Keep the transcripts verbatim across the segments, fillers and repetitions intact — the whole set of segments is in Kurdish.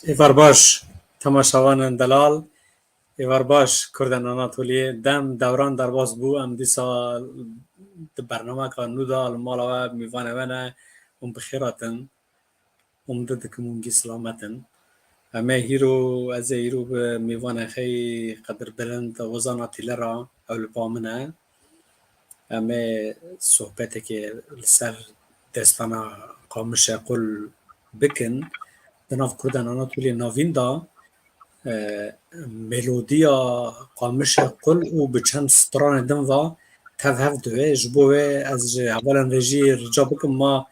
Êvar baş, temaşevanên delal. Êvar baş, Kurdên Anatoliyê. Dem dewran derbas bû, em dîsa di bernameka nû de li mala we mîvanê we ne, hûn bi xêr hatin. Umdî dikim hûn gî silamet in. Em ê hîro, ez ê hîro bi mêvanê xey qedirbilind Ozan Atîle re, ew li ba min e. Em ê sohbetekê li ser destana Qamişê Qul bikin. Di nav Kurdên Anatoliyê Navîn de, e, melodiya Qamişê Qul û bi çend stranê din ve tev hev dibe. Ji bo wê ez ji hevalên rejiyê rica bikim ma,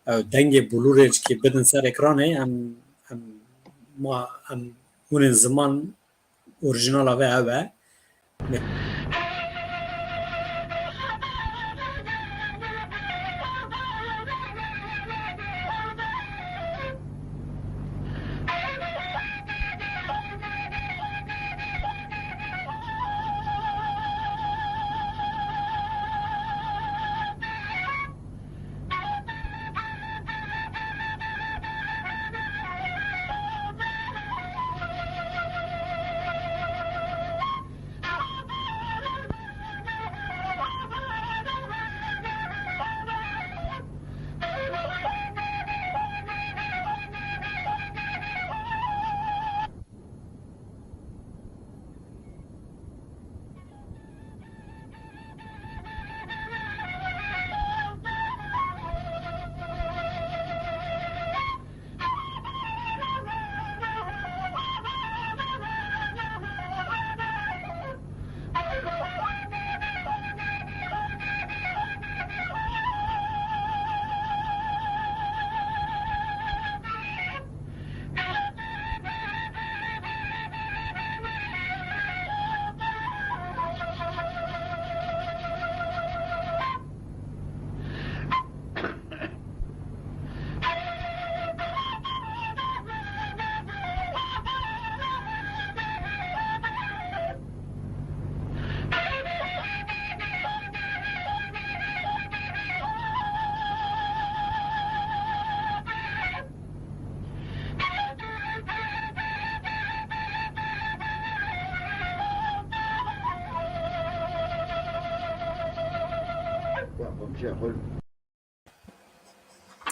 e, dengê bulûrê cikî bidin ser ekranê. Em, em, ma, em hûnên ziman orîjinala ve ew e.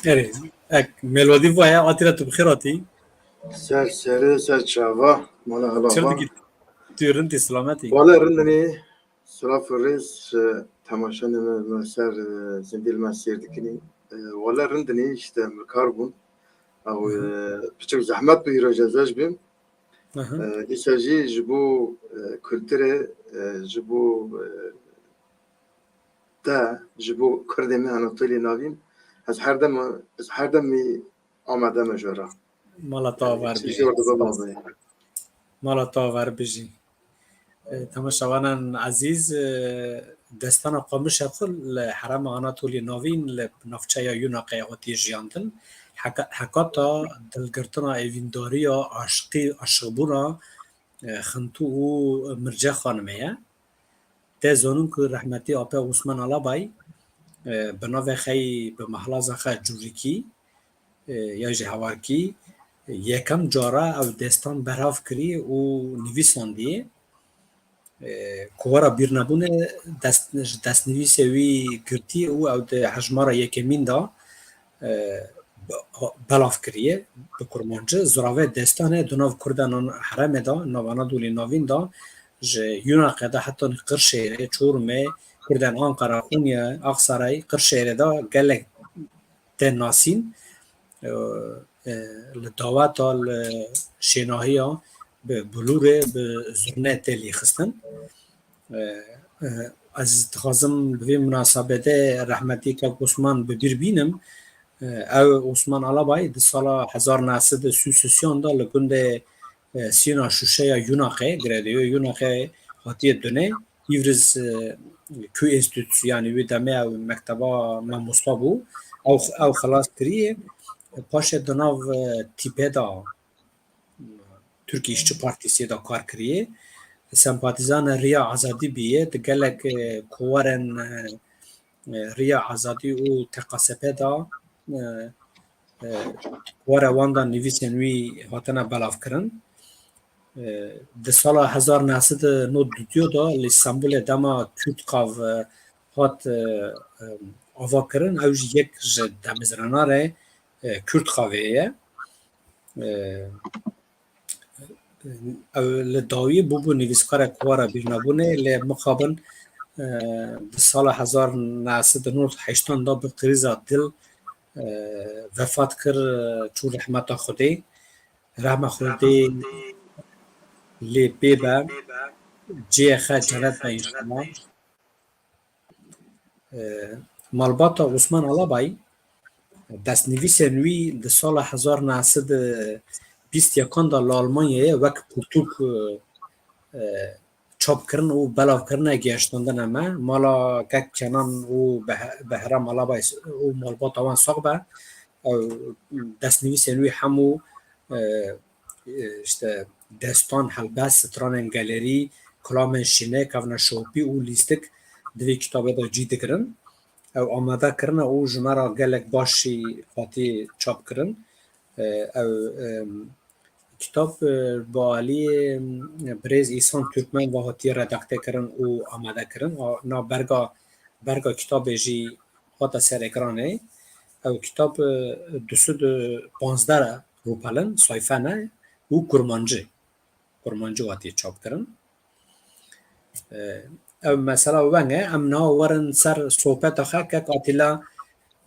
Erê, ek melodî vaya, Atîla, tu bi xêr hatî. Ser serê, ser çava, mala helava. Çi dikî? Tu rindî, silametî? Wala rindinî, silav û rêz, e, temaşanê me, me ser, e, zindî li me sêr dikinî. E, wala rindinî, işte, em li kar bûn. Ew, Hı hı. e, piçek zehmet bû îro ez bim. Hı hı. E, dîsa jî ji bo, e, kulturê, e, ji bo, e, te, ji bo Kurdê me Anatolî Navîn, ez her dem, ez her dem wî amade me jora. Mala te avar bijî. Mala te avar bijî. E, temaşevanên ezîz, e, destana Qamişê Qul li herêma Anatolî Navîn li navçeya Yunaqê hatiye jiyandin. Heka-, hekata dilgirtina êvîndariya aşiqî, aşiqbûna, e, Xintû û Mirce Xanimê ye. Tê zanîn ku rehmetî Ape Osman Alabay, e, bi navê xey bi mehlaza xwe Cûrikî, e, ya jî Hewarkî, yekem cara ew destan berav kirî û nivîsandiye. E, Kovara Bîrnebûnê dest, ji destnivîsê wî girtî û ew di hejmara yekemîn de, e, be-, belav kiriye bi kurmancî. Ziravê destanê di nav Kurdan herêmê de, nav Anadolî Navîn de, ji Yunaqê de heta Qirşehirê, Çorumê, Kurdên Anqara, Qonya, Aqsaray, Qirşehirê de gelek tê nasîn, e, e, li daweta, li şênahiya bi bilûrê, bi zurne tê lêxistin. E, e, ez dixwazim bi vê munasebetê rehmetî Kak Osman bi bîr bînim. E, ew Osman Alabay di sala hezar neh sed û sî û sê de li gundê, e, Sîna Şûşeya Yunaqê, girêdayî Yunaqê hatiye dunê. Îvriz, e, Q Enstitüsü, yani wê demê ew mekteba mamosta bû. Ew, ew xilas kiriye. Paşê di nav, e, tîpê de, Türkiye İşçi Partisi de kar kiriye. Sempatizana Riya Azadî bîye. Di gelek, e, kovarên, e, e, Riya Azadî û T K S P de, e, e, were wan de nivîsên wî hatine belavkirin. E, di sala hezar neh sed û nod û du de li Stenbolê dema Kurdkav, e, hat, e, e, avakirin, ew jî yek ji damezrana re, e, Kurdkavê ye. E, Ew li dawî bûbû nivîskarek wara bîrnabûnê, lê mixabin, e, di sala hezar neh sed û nod heştan de bi krîza dil, e, vefat kir, e, çû rehmeta Xwedê. Rehma Xwedê lê pê be, cihê xwe cennet be înşallah. E, Malbata Osman Alabay, destnivîsên wî di sala hezar neh sed û bîst yekan de li Almanyayê wek pirtûk, e, çap kirin û belav kirine, gihiştandine me. Mala kek Kenan û Beh-, Behram Alabay û malbata wan sax be. Ew destnivîsên wî hemû, e, e, işte destan, helbest, stranên gelerî, kilamên şîne, kevneşopî û lîstik di vê kitabê de cî digirin. Ew amade kirine û ji me re gelek baş jî hatî çap kirin. E, ew, e, kitab, e, bi aliyê, e, birêz Îhsan Türkmen ve hatiye redakte kirin û amade kirin. A, na berga, berga kitabê jî hate ser ekranê. Ew kitab, e, du sed û panzdeh rûpel in, sayfe ne, û kurmancî, kurmancî hatî çap kirin. E, ev mesela weng e, em niha werin ser sohbeta xwe, kek Atîla,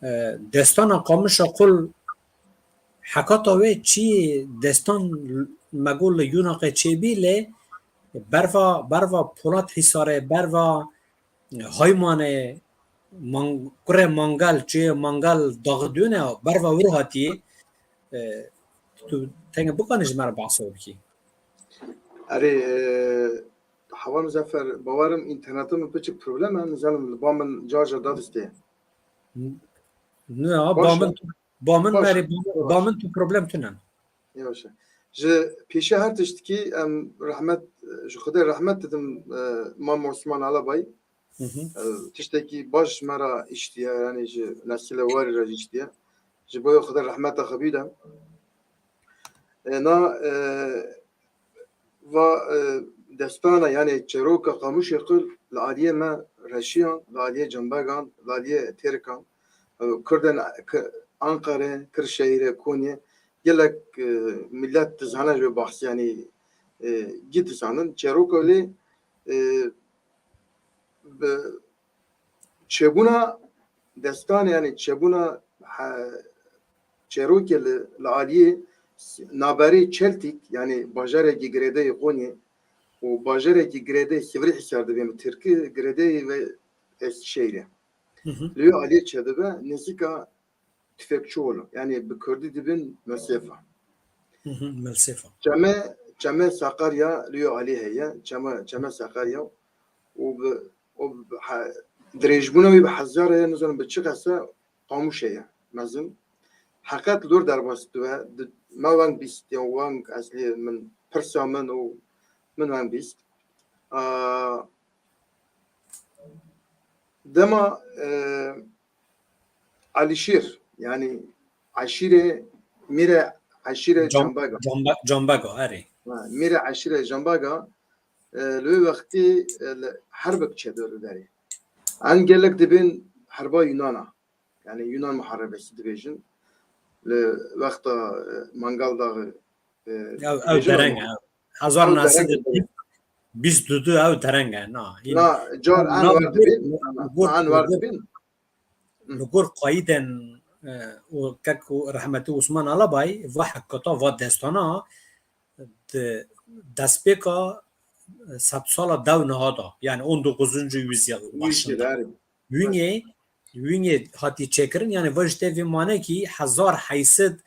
e, destana Qamişa Qul, hekata wê çi destan me got li Yûnaqê çêbî, lê berva, berva Polat Hîsarê, berva Haymanê, man-, kurê Mangal, çûye Mangal daxidûne, berva wir hatî, e, tu tenge bikanî ji me re behsa bikî? Erê, e, Heval Muzaffer, bawerim înternetim piçik problem e, nizanim li ba min car car dadistê. N-, ne, ha, Baş ba e. min, ba min Baş merê, e. Ba min tu problem tune. Yavaş e. Ji pêşiya her tiştikî em rehmet, ji Xwedê rehmet didim, e, Mam Osman Alabay. Hı hı. E, tiştekî baş ji me re îştiye, yanî ji nesîle warî re jî îştiye. Ji bo Xwedê rehmeta xwe bîde. E, na, e, va, e, destana, yanî çêroka Qamişê Qul li aliyê me Reşiyan, li aliyê Cembegan, li aliyê Têrkan, e, Kurdên K-, Anqerê, Kırşehirê, Koniyê, gelek, e, millet dizane ji wê bahsê, yanî, e, gî dizanin. Çêroka lê, e, bi çêbûna destan, yanî çêbûna he-, çêrokê li, li aliyê s-, navberê Çeltîk, yanî bajarekî girêdayî Qonyê û bajarekî girêdayî Sivrîhîsar dibên bi tirkî, girêdayî ve Eskişehîrê. Hı hı. Li wê aliyê çêdibe, nêzîka Tüfekçioğlu. Yanî bi kurdî dibên Melsêfa. Hı hı, Melsêfa. Çeme, çeme Sakarya li wê alî heye. Çeme, çeme Sakarya û bi, û bi he-, dirêjbûna wî bi hezar heye, nizanim bi çi qese Qamişê ye mezin. Heqet li wir derbas dibe, di, me weng bîst, ya weng eslî min, pirsa min û min weng bîst. A, dema, e, Alîşîr, yanî eşîrê, mîrê eşîrê Cam-, Cambega. Camba-, Cambega, erê. Ha, mîrê eşîrê Cambega, e, li wê wextî, e, li herbek çêdibir li derê. Em gelek dibên herba Yunana. Yanî Yunan muharebesi dibêjin. Li wexta, e, Mangal Dağı, e, Ew, ew dibêjin dereng ama e. Hezar neh sed û bîst û du ew dereng e, na. Na, car an wer dibên, na, an wer dibên. Li gor qayîdên, e, û kek û rehmetî Osman Alabay, va hekata, va destana di destpêka sedsala dew niha de, yanî on dokuzuncu yüzyıl başında. Wînê, wînê hatî çêkirin, yanî va ji te vê manekî hezar heyt sed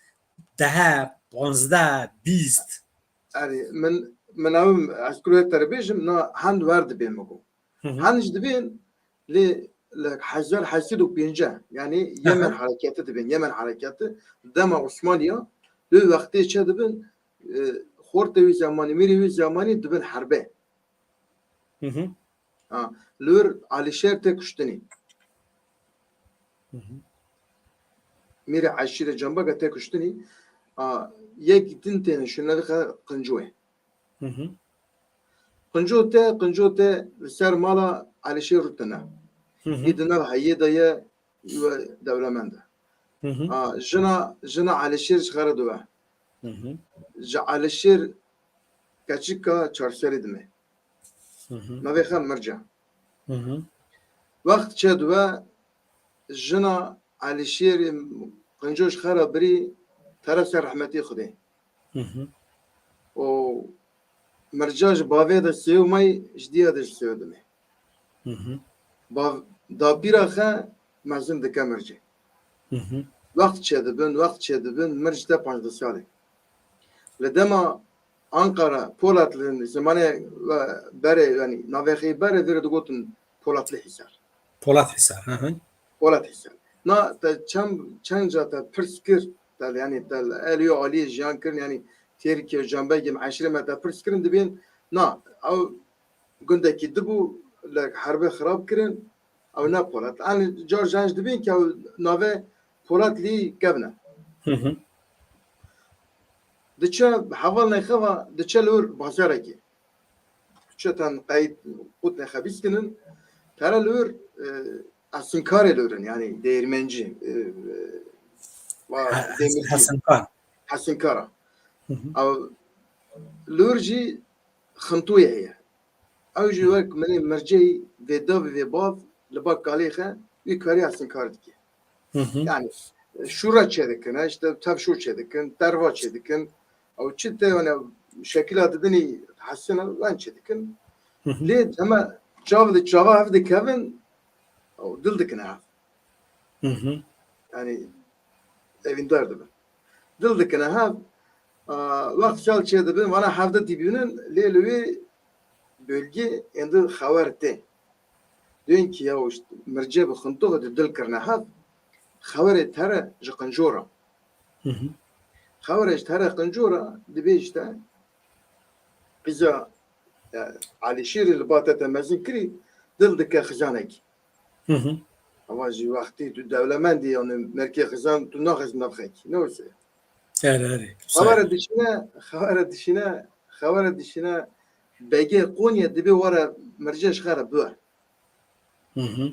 deh, panzdeh, bîst. Erê, min, min ew, ez kurê te re bêjim, na hend wer dibên min got. Hı hı. Hend ji dibên, lê li hezar heyt sed û pêncî, yanî Yemen hareketi dibên, Yemen hareketi, dema Osmaniya, li wextê çêdibin, e, xortê wî zemanî, mîrê wî zemanî dibin herbe. Hı hı. Ha, li wir Alîşêr tê kuştinî. Hı hı. mîrê eşîrê cembeka tê kuştinî, a, yek din têne şûnê dixe Qincoyê. Hı hı. Qinco te, Qinco te li ser mala Elîşêr Rûtine. Hı hı. Yê di nav heyê de ye, we dewlemend e. Hı hı. A, jina, jina Elîşêr ji xwe re dibe. Hı hı. Ji Elîşêr keçika Çarserî dime. Hı hı. Navê xwe Mirce. Hı hı. Wext çê dibe, jina Elîşêrê Qinco ji xwe re birî, tere ser rehmetê Xwedê. Hı hı. Û Mirce ji bavê de sêw may, ji diya de ji sêw dime. Hı hı. Bav-, dapîra xwe mezin dike Mircê. Hı hı. Wext çêdibin, wext çêdibin, Mirc te panzdeh salî. Li dema Ankara, Polatli, zimanê we berê, yanî navê xwe berê vê re digotin Polatli Hisar. Polat Hisar, hı hı. Polat Hisar. Na, te çend, çend ca te pirs kir, te, yanî te li alî û alî jiyan kirin, yanî Tirkiye, cambegê me, eşîrê me te pirs kirin, dibên, na, ew gundekî dibû, li herbê xirab kirin, ew ne Polat. Yanî car jan jî dibên ke ew navê Polat lî kevne. Hı hı. Diçe bi hevalnê xwe ve, diçe li wir bazarekê. Diçe ten qeyd qutnê xebîs kinin. Tere li wir, e, esinkarê li wir in, yanî değirmenci, e, e, va Ha-, demirci. Hesinkar. Hesinkara. Hı hı. Ew li wir jî xintûyê heye. Ew jî Hı. wek minê Mirceyî vê davê vê bav li ba kalê xwe wî karî hesinkar dike. Hı hı. Yani, e, şûra çêdikin, e, işte tevşûr çêdikin, terva çêdikin. Ew çi te, yani, şekila didinî hesine, wan çêdikin. Hı hı. Lê dema çav li çava hev dikevin, ew dil dikine hev. Hı hı. Yani, evîndar dibin. Dil dikine hev, a, wext çal çêdibin, vana hevde dibînin, lê li wê bölge êndî xewer tê. Duyên ki ya, işte, Mirce bi Xintoxê di dil kirine hev, xewerê tere ji Qincora. Hı hı. Xewerê ji tere Qincora dibê işte, qîza, e, Elîşêrê li ba te te mezin kirî, dil dike xizanekî. Hı hı. Ama jî wextî tu dewlemendî, yani merkê xizan tu naxist navxekî. Ne wise? Erê, erê. Xewere dişine, xewere dişine, xewere dişine begê Qonyê dibê were Mirce ji xwe re biwe. Hı hı.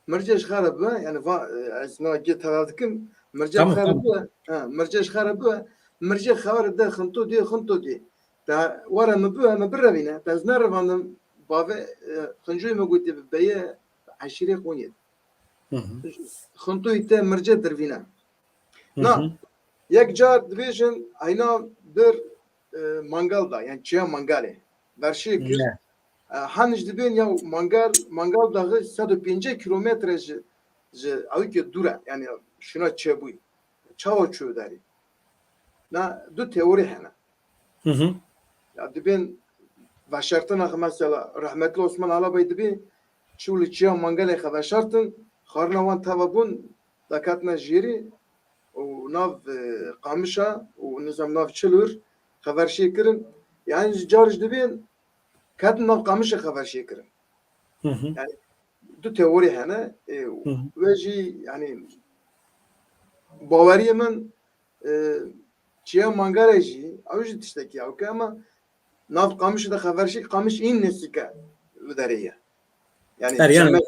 Mirce ji xwe re bibe, yani va, e, ez na gê telav dikim, Mirce Tamam, ji xwe re tamam. bibe, ha, Mirce ji xwe re bibe, Mirce xewer de Xinto dê, Xinto dê. Te were min bibe, min birevîne, te ez nerivandim, bavê, e, Xincoyê min gotî bi beye eşîrê Qonyê. Hı hı. Xintoyê te Mirce dirvîne. Hı Na, hı. yek car dibêjin, eyna bir, e, mangal da, yani çiya mangalê. Verşê kir. Ne. E, han ji dibên ya mangal, mangal dağı sed û pêncî kilometre ji, ji ewikê dûr e. Yani şuna çêbûyî. Çawa çû derî? Na, du teorî hene. Hı hı. Ya dibên veşartina xwe mesela rahmetli Osman Alabay dibê çû li çiya mangalê xwe veşartin, xwarina wan teva bûn, dakatine jêrî û nav, e, qamişa û nizam nav çilur xwe verşê kirin. Yani ji car ji dibên ketin nav qamişê xwe verşê kirin. Hı hı. Yani du teorî hene, e, Hı hı. ve jî yani baweriyê min, e, çiya mangalê jî, ew jî tiştekî ew ke, ama nav qamişê de xeverşî qamiş în nesîke li derê ye. Yani Erê, yani,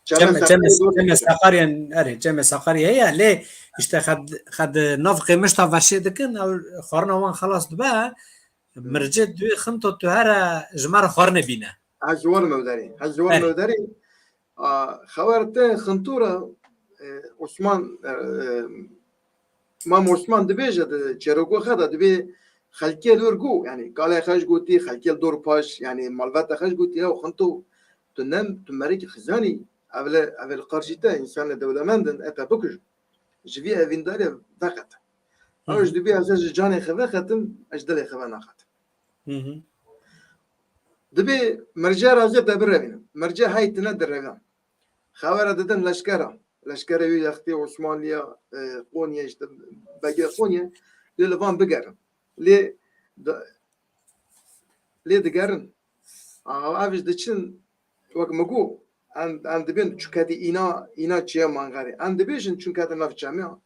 çeme, çeme, çeme çeme, Sakarya doğru çeme gidiyor. Sakarya, erê, çeme Sakarya ye, lê işte xed, xed nav qêmiş ta verşê dikin, ew xwarina wan xelas dibe, Hı. Mircê duyê Xinto tu here ji me re xwarine bîne. Ez ji wan mewderî. Ez ji wan Erê. mewderî. A, xewer te Xinto re, e, Osman, e, e, Mam Osman dibêje di çêroka xwe de dibê xelkê li wir got, yani kalê xwe ji gotî, xelkê li dor paş, yani malbata xwe ji gotî, ya Xinto, tu nem, tu merekî xizanî, ev li, ev li qar jî te, însanê dewlemend in, e te bikujin. Ji vî evîndarê veqete. Hı hı. Ew ji dibê ez ji canê xwe veqetim, ez ji dilê xwe venaxetim. Hı hı. Dibê Mirce razê te birevînim. Mirce hey tine direvan. Xewere didin leşkera. Leşkerê wî wextê Osmanliya, e, Qonyê, işte, begê Qonyê, lê li van bigerin. Lê di-, lê digerin. A, ev ji diçin, wek min got, Em, em dibên çûketî îna, îna çiye mangerê. Em dibêjin çûketî nav çemê.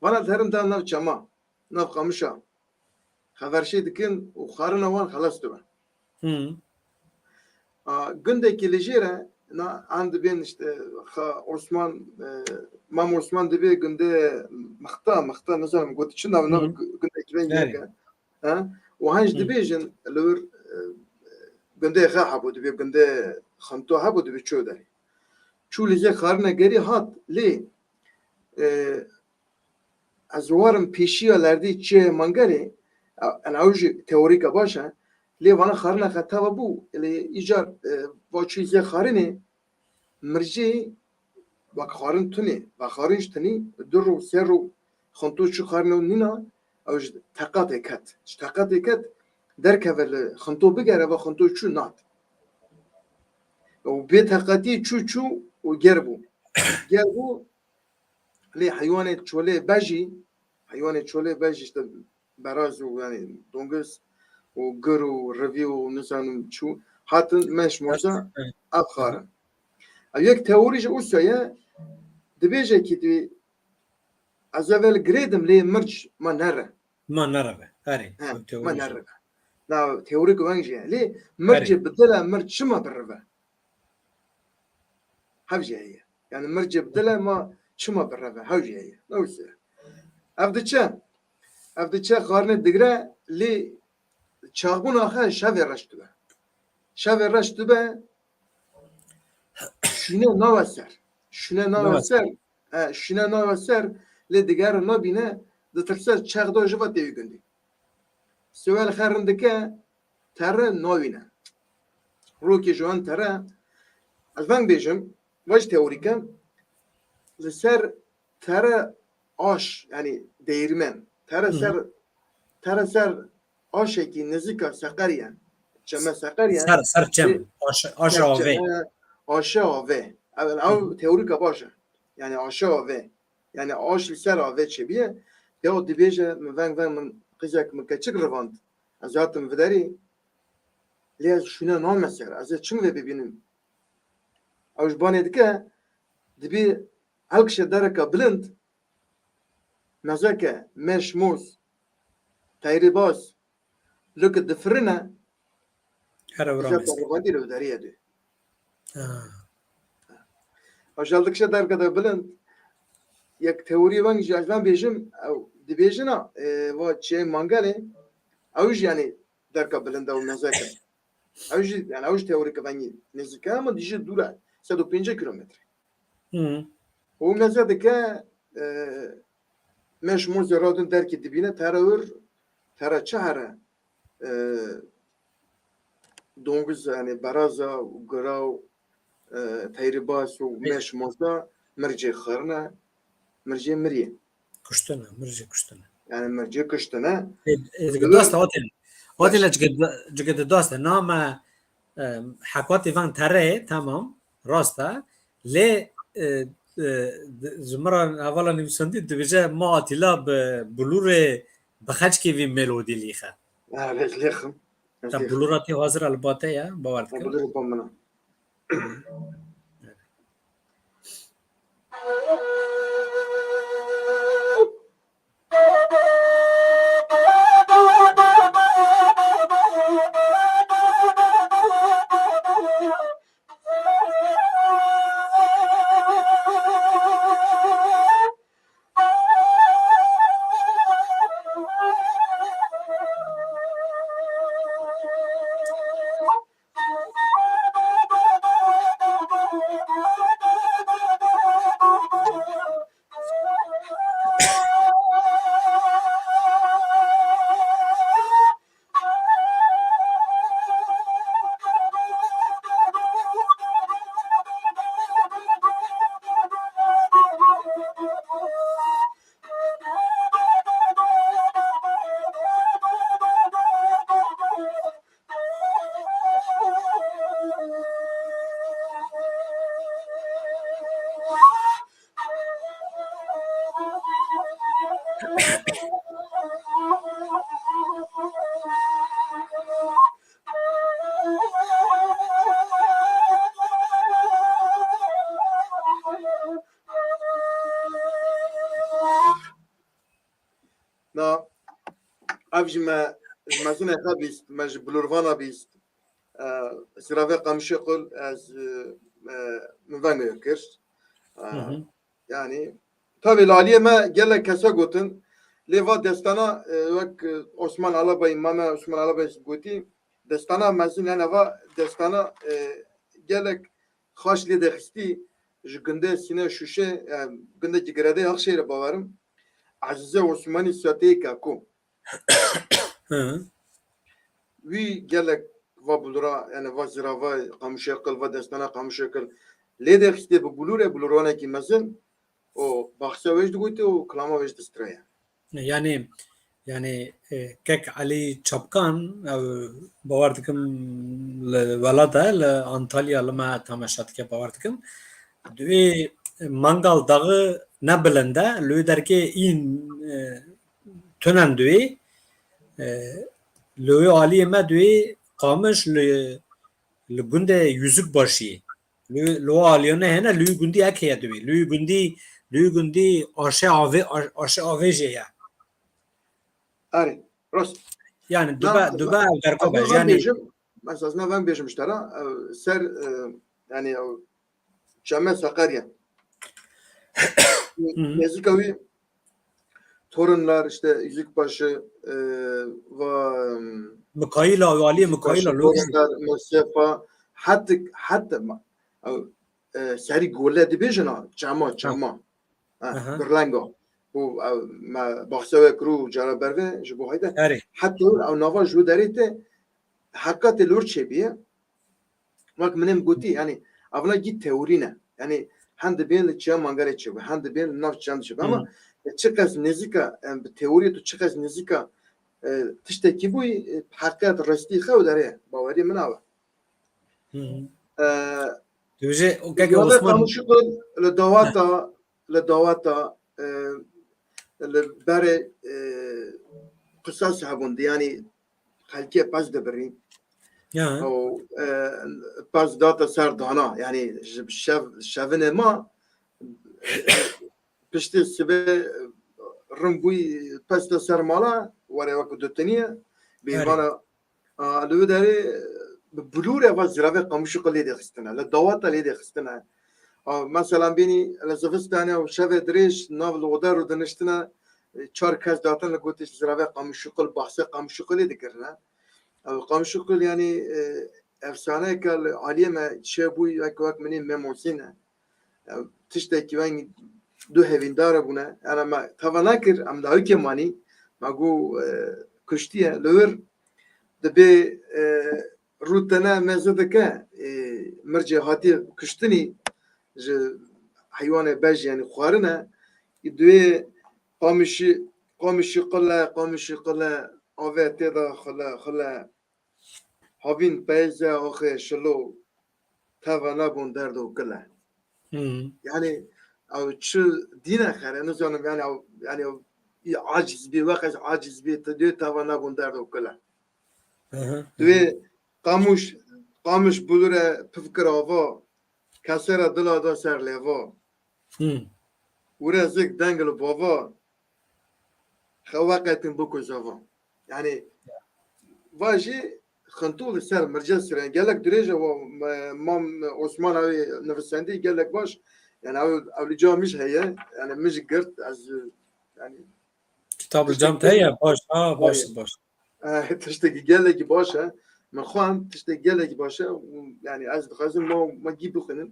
Vana derin da nav çema, nav qamişa. Xeverşê dikin û xarina wan xelas dibe. Hı. A, gundekî li jêr e, na, em dibên işte, xa Osman, e, Mam Osman dibê gundê Mixta, Mixta, nizanim got çi nav, nav Hı. gu-, gundekî vengî Erê. heke. He? Û henc Hı. dibêjin, li wir, e, gundê xe hebû, dibê gundê Xinto hebû, dibê çû derê. Çû li jê xarine gerî hat, lê, e, ez warim pêşiya lerdê çiyê mangerê, e, en ew jî teorîka baş e, lê vana xarine xe teva bû, lê îcar, e, va çû jê xarinê, mircê vexwarin tunê, vexwarin ji tunî, du rû, sê rû, Xinto çû xarine û nîna, ew ji teqatê ket. Ji teqatê ket, derkeve li Xinto bigere, va Xinto çû nat. Û bê teqatî çû çû û ger bû. Ger bû, lê heywanê çolê bejî, heywanê çolê bejî işte beraz û, yani, dongiz û gir û rivî û nizanim çû hatin meş moza Evet. ev xarin. Ev yek teorî ji Ûsya ye, dibêje ki dibê ez evel girêdim lê mirc ma nere. Ma nerive. Erê. He, Ev teorî ma ji- nerive. Na teorî ku weng jî ye. Lê mircê Erê. bi dil e, mirc çima birive? Hev jî heye. Yani mircê bi dil e ma çima bireve? Hew jî heye. Ne wisa. Ev diçe. Ev diçe xarine digre lê çaxbûna xe şevê reş dibe. Şevê reş dibe şûne nawe ser. Şûne nawe Nawe ser. ser. He, şûne nawe ser lê digere nabîne ditirse çax da ji va têwî gundî. Siwel xerin dike tere navîne. Rokê ji wan tere, ez veng bêjim, va jî teorîk e, li ser tere aş, yani değirmen, tere Hı hı. ser, tere ser aşekî nizika Seqeriye, çeme Seqeriye, Ser, ser çem, aş, aş ser çe-, avê. e, aşe avê. Ev, Hı hı. ev teorîka baş e. Yani aşe avê. Yani aş li ser avê çêbiye. Ya dibêje, min veng veng min qizek min keçik rivand. Ez hatim viderî. Lê ez şûne name ser. Ez ê çim vê bibînim? Ew ji banê dike, dibî helkişe dereka bilind, mezeke, meş, moz, teyrê baz, lûk difirine, Her ewra îza mezin. Rivandî li deriyê dê. Ha. Ew ji helkişe dereka de bilind, yek teorî veng jî ez veng bêjim, ew dibêjin a, e, va çiyê mangelê, ew jî yani derka bilind e û mezek e. Ew jî, yani ew jî teorîk e vengî nêzîk e, ama dijî dûr e, sed û pêncî kilometre. Hı. Û meze dike, e, meş mozê radin derkî dibîne, tere wir, tere çi here, e, dongiz, yani beraza û gira û, e, teyrîbas û Peki. meş moza mircê xirine, mircê mirî. Kuştine, mircê kuştine. Yani mircê kuştine. Ê, ê, dike Dibir- dosta, otê. Otê Baş. le cike, cike de dosta. Name, e, hekatê van tere, tamam, rasta. Lê, e, e, ji min re hevala nivîsandî dibêje ma Atîla bi bulûrê bi xeçkê vî melodî lîxe. Ha, lê, lê xim. Te bulûra tê hazir e li ba te ye, bawer dikim. Bulûra ba min e. Ev jî me ji mezinê xwe bîst, me ji bilûrvana bîst. E, Ziravê Qamûşê Qul ez, e, e, min vengê kir. E, Hı hı. Yanî, tabî li aliyê me gelek kese gotin. Lê va destana, e, wek, e, Osman Alabayî, Mame Osman Alabayî gotî, destana mezin, yani va destana, e, gelek xaş lê dexistî ji gundê Sîne Şûşê, yani gundekî girêdayî Aqşehîrê bawerim. Ezîze Osmanî Siyateyê Keko. Hı. Wî gelek va bulura, yani va zirava Qamûşê Qil, va destana Qamûşê Qil lê dexistê bi bulûrê, bulûrwanekî mezin û baxsa wê jî digotê û kilama wê jî distreye. Yani, yani, e, kek Elî Çapkan, ew, bawer dikim li welat e, li Antalya li me temaşe dike, bawer dikim. Divê Mangal daxi ne bilind e, li wê derkê în, e, tunen divê, e, li wê aliyê me divê Qamiş li, li gundê Yüzükbaşî. Li, li wê aliyê ne hene, li wê gundî ek heye divê. Li wê gundî, li wê gundî aşê avê, a-, aşê avê jê ye. Erê, rast. Yani Na, dube, dube ev derko ez be, ne yani bêjim, ez, ez ne veng bêjim ji te re, e, ser, e, yani, e, Çeme Sakarya. Hı hı. Nêzîka wî Torunlar, işte Yüzükbaşı, e, va, Mikaîla, wê aliyê Mikaîla, Yüzükbaşı, lo Torunlar, Mosefa, hatta, hatta ma-, e, e, serî gole dibêjin ha, çema, Ha. çema. Ha, Aha. Girlenga. Bu, e, me bahse wê kir û cara berve ji bo hayde. Erê. Hatta ew nava ji wê derê te heqatê lor çêbiye. Wek min êm gotî, yani, evna gî teorî ne. Yani, hen dibên li çiya Mangalê çêbe, hen dibên li nav çiyan çêbe. Ama Hmm. çiqas nêzîka, em, bi teoriyê tu çiqas nêzîka, e, tiştekî bûyî, e, heqet, rastî xew derê, bawerî min awe. Hı hı. E, Dibêje, o keke Yade Osman Qamûşî Qul li dawata, li dawata, e, li berê, e, qisas hebûn, yani xelkê pez dibirî. Ya. Û, e, pez date ser dana, yani ji şev, şevinê ma, piştî sibê rin bûyî pez de ser mala, were wek dutiniye, Erê. bêvana A, li wê derê bi bilûre ve ziravê Qamûşî Qul lê dê xistine, li dawata lê dê xistine. A, meselan bînî li zivistanê û şevê dirêj nav li oda rû diniştine, e, çar kes datin li gotê ziravê Qamûşî Qul, bahsê Qamûşî Qul lê dikirine. Ew Qamûşî Qul, yanî, e, efsaneyeke li aliyê me çêbûyî wek, wek minê Memosî ne. Ew tiştekî weng du hevîndar bûne. Ena me teva nekir, em dawikê manî. Me got, e, kuştiye. Li wir dibê, e, rûtene meze dike, e, mircê hatiye kuştinî ji heywanê bej, yanî xwarine. Ê duê Qamûşî, Qamûşî Qul e, Qamûşî Qul e, avê tê de xule, xule. Havîn peyze axê şilo, teva nebûn derd û kile. Hmm. Yani, ew çi dîne xere, nizanim, yani, ew, yani, ew, î aciz bî, weqes aciz bî, tu dê teva nebûn derd û kile. Hı hı. Divê Qamûş, Qamûş bulure pivkir ava, kesera dila da ser lêva. Hmm. Wire zik deng li bava, xewa qetin biko zava. Yani, va jî xinto li ser mirce sire. Gelek dirêj e wa, e, Mam Osman ew ê nivisendî gelek baş. Yani, ew, ew li ca min jî heye. Yani, min jî girt, ez, yani, Kitab li cam te heye? Baş, ha, baş, Heye. baş. E, tiştekî gelekî baş e. Min xwend, tiştekî gelekî baş e. Yani, ez dixwazim ma, ma gî bixwînim.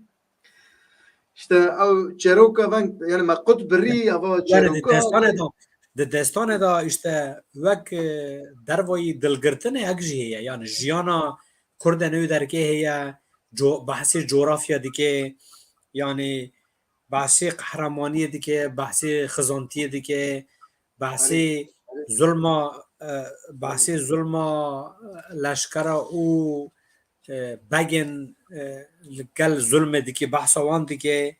İşte ew çêroka veng, yani me qut birî, eva Yani di çêroka. destanê de, di destanê de işte wek, e, dervayî dilgirtinê ek jî heye. Yani jiyana Kurdên ew derkê heye, co-, behsê coğrafya dike, yani behsê qehremaniyê dike, behsê xizantiyê dike, behsê Erê, erê. zulma, e, behsê zulma, e, leşkera û, e, begên, e, li gel zulmê dike, behsa wan dike,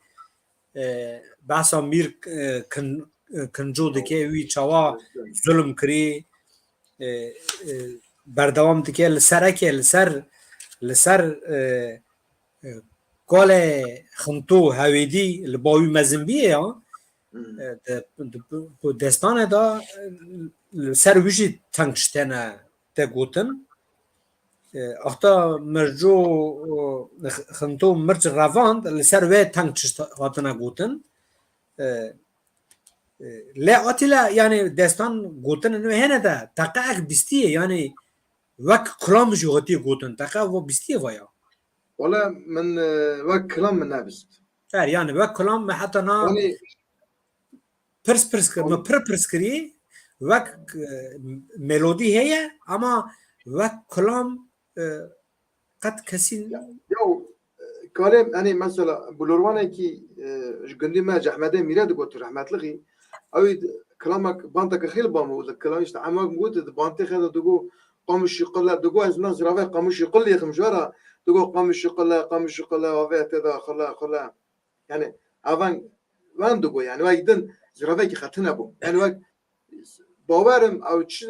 e, behsa Mîr, e, Kin-, e, Kinco dike, wî çawa zulm kirî, e, e, berdewam dike, li ser eke, li ser, li ser, e, e, kolê xinto hewêdî li ba wî mezin bîye ya, Hmm. e, di, di, di destanê de, e, li ser wî jî teng tiştene te gotin. E, axta merco, e, xinto mirc revand li ser wê teng tişt hatine gotin. E, e, lê Atîla, yani destan gotin wê hene de teqe ek bîstiye, yani wek kulam jî hatiye gotin, teqe vo bîstiye vaya. Wala min, e, wek kilam min nebist. Fer, yani wek kilam me heta na Yani pirs pirs kir, me pir pirs kirî, wek, e, melodî heye, ama wek kilam, e, qet kesî Ya, ya, e, kalê, hani mesela, bulorvanekî, e, ji gundî me, Cehmedê Mîre digot, rehmetlixî, ew ê kilamek, banteke xêl bam û di kilam işte emak got, di bantê xwe de digo, "Qamuşî qile", digo, "Ez na ziravê qamuşî qil yêxim ji we re", digo, "Qamuşî qile, qamuşî qile, avê te de xile, xile." Yani, evan, van digo, yani, wek din ziravekî xetine bû. Yani, wek bawerim, ew çi,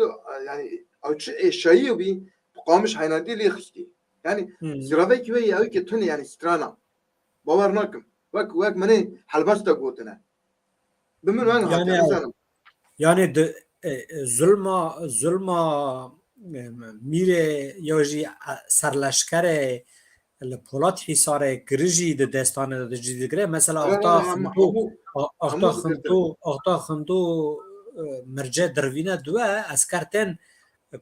yani, ew çi êşayî bî, bi qamiş heynandî lê xistî. Yani, Hmm. ziravekî wê, ew ki tune, yani, strana. Bawer nakim. Wek, wek menê helbesta gotine. Bi min weng Yani, hatiye, nizanim. Yani di, e, e, zulma, zulma, e, mîrê ya jî, e, serleşkerê li Polat Hîsarê kirijî di destanê de cî digire. Mesela Ara, axta ara, hemû, Xinto, hemû, a-, axta hemû dikirtin. Xinto, axta Xinto, e, mirce dirvîne diwe, esker tên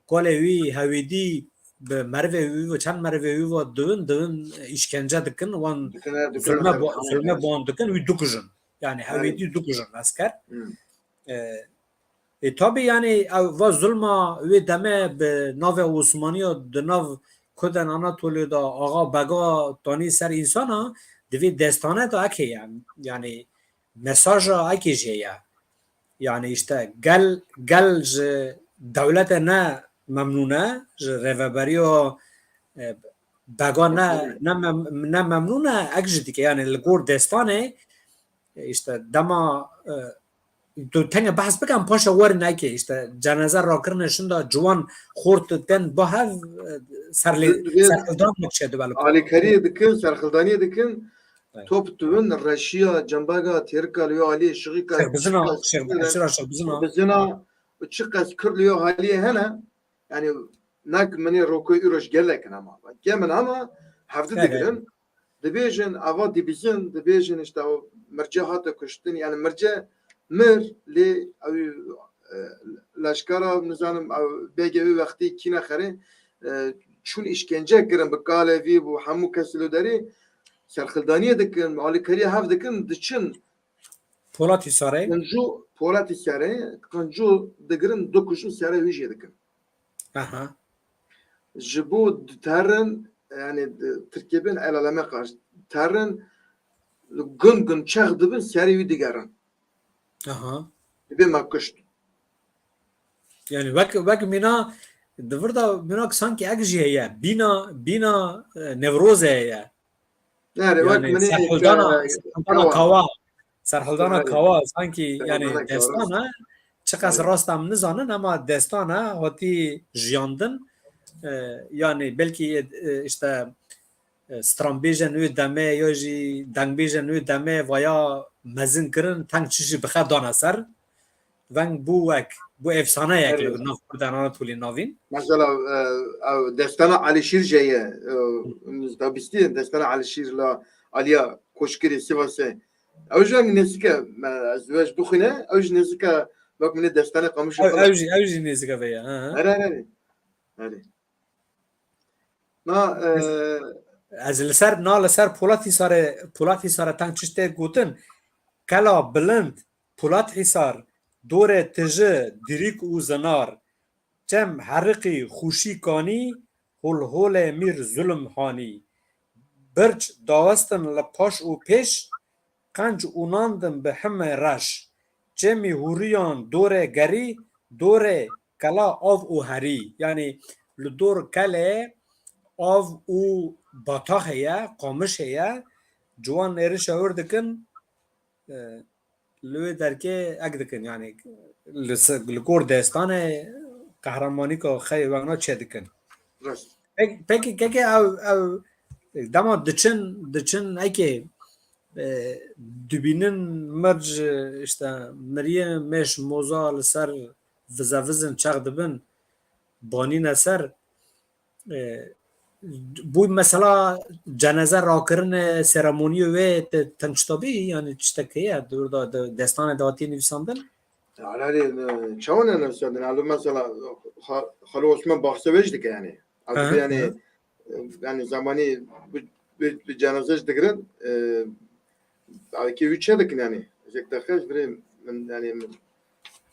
kolê wî hewîdî bi merivê wî ve, çend merivê wî ve diwin, diwin îşkence dikin, wan Dikine, dikine, zulme bo-, xebitane zulme kirin. Bi wan dikin, wî dikujin. Yani Erê. Hewîdî dikujin esker. Hmm. E, e, tabi yani ev va zulma wê deme bi navê Osmaniya di nav Kurden Anatoliya da axa bega tanî ser insana, divê destane da eke yani. Yani mesaja eke jê ye. Yani işte gel, gel ji dewlete ne memnûn e, ji rêveberiya, e, bega ne, ne mem-, ne memnûn e, ek jî dike. Yani li gor destanê, e, işte dema, e, tu tenge behs bikin, paşa werin eke, işte cenaze rakirine şinda ciwan xort tên bahev, e, serlê-, Di-, di-, serhildan dikşe dibe li Alîkariyê dikin, serhildaniyê dikin, Evet. Top dibin, reşiya, cembega, têrika li yo aliyê, şixîka, Şêx Bizina, çiqas Şêx, kir e, Şêra Şêx Bizina. Bizina, û çiqas Kurd li yo aliyê hene, yani, nek minê rokoy îro ji gelek in ama. Ke min ama hevdi Evet, evet. digirin, dibêjin, ava dibîzin, dibêjin işte o mirce hate kuştin, yani mirce mir lê ew, e, leşkera, nizanim, ew bêgê wî wextî kîne xerê, e, çûn îşkence kirin bi kalê vî bû hemû kes li derê serxildaniyê dikin, alîkariyê hev dikin, diçin Polat Hîsarê. Qinco, Polat Hîsarê, qinco digirin, dikujin, serê wî jê dikin. Aha. Ji bo diterin, yani, di Tirkiyê bên el aleme qarş, terin, li gund gund çex dibin, serê wî digerin. Aha. Dibê me kuşt. Yani wek, wek mîna, di vir de mînak sanki ek jî heye. Bîna, bîna, e, Newrozê heye. Nerê, wek Yani minê serhildana, e, serhildana kawa. Kawa. Serhildana Nerê. Kawa, sanki yani Serhildana kawa. Destana, çiqas Evet. rast em nizanin, ama destana hatî jiyandin. E, yani belkî, e, işte, e, stranbêjên wê demê ya jî dengbêjên wê demê vaya mezin kirin, teng çi jî bi xev dane ser. Veng bû wek, bû efsaneyek Erê. Li nav Kurdan Anatolî navîn. Mesela, e, ew destana Elîşîr jê ye, e, Hı. Min da bîstî, destana Elîşîr la aliya Koşkirê Sivasê. Ew jî weng nêzîk e, me, ez wê ji bixwîne, ew jî nêzîk e, wek min ê destanê Qamûşê Ew, xwe ew jî, ew jî nêzîk e vê ye, ha, ha. Erê, erê, erê. Na, e, Ez li ser, na li ser Polat Hîsarê, Polat Hîsarê teng çi tê gotin, Qela bilind, Polat Hîsar, dorê tiji, dirîk û zinar, çem heriqî, xûşî kanî, holholê mîr zulm hanî. Birc dawestin li paş û pêş, qenc û nandin bi hime reş. Çemî hûriyan dorê gerî, dorê kela av û herî. Yani li dor kelê av û batax heye, qamiş heye, ciwan êrişa wir dikin, e, li wê derkê ek dikin, yani li se-, li gor destanê qehremanîka xeyê wengna çê dikin. Rast. Pek-, pekî keke ew, ew dema diçin, diçin eke, e, dibînin mirc, işte, miriyê mêş moza li ser vizevizin çax dibin, banîne ser, e, bû mesela ceneze rakirine, seremoniyê wê te, tençtabî, yani tiştek heye, de, de, de, destanê de hatiye nivîsandin? Herhalde, e, çawa ne nivîsandin? Alo mesela, Xa-, Xalo Osman bahse wê jî dike yani. Hı hı, yani, hı. E, yani zamanî bi, bi, bi cenaze jî digirin, e, belkî wî çê dikin yani. Zek deqe ji virê min yani min,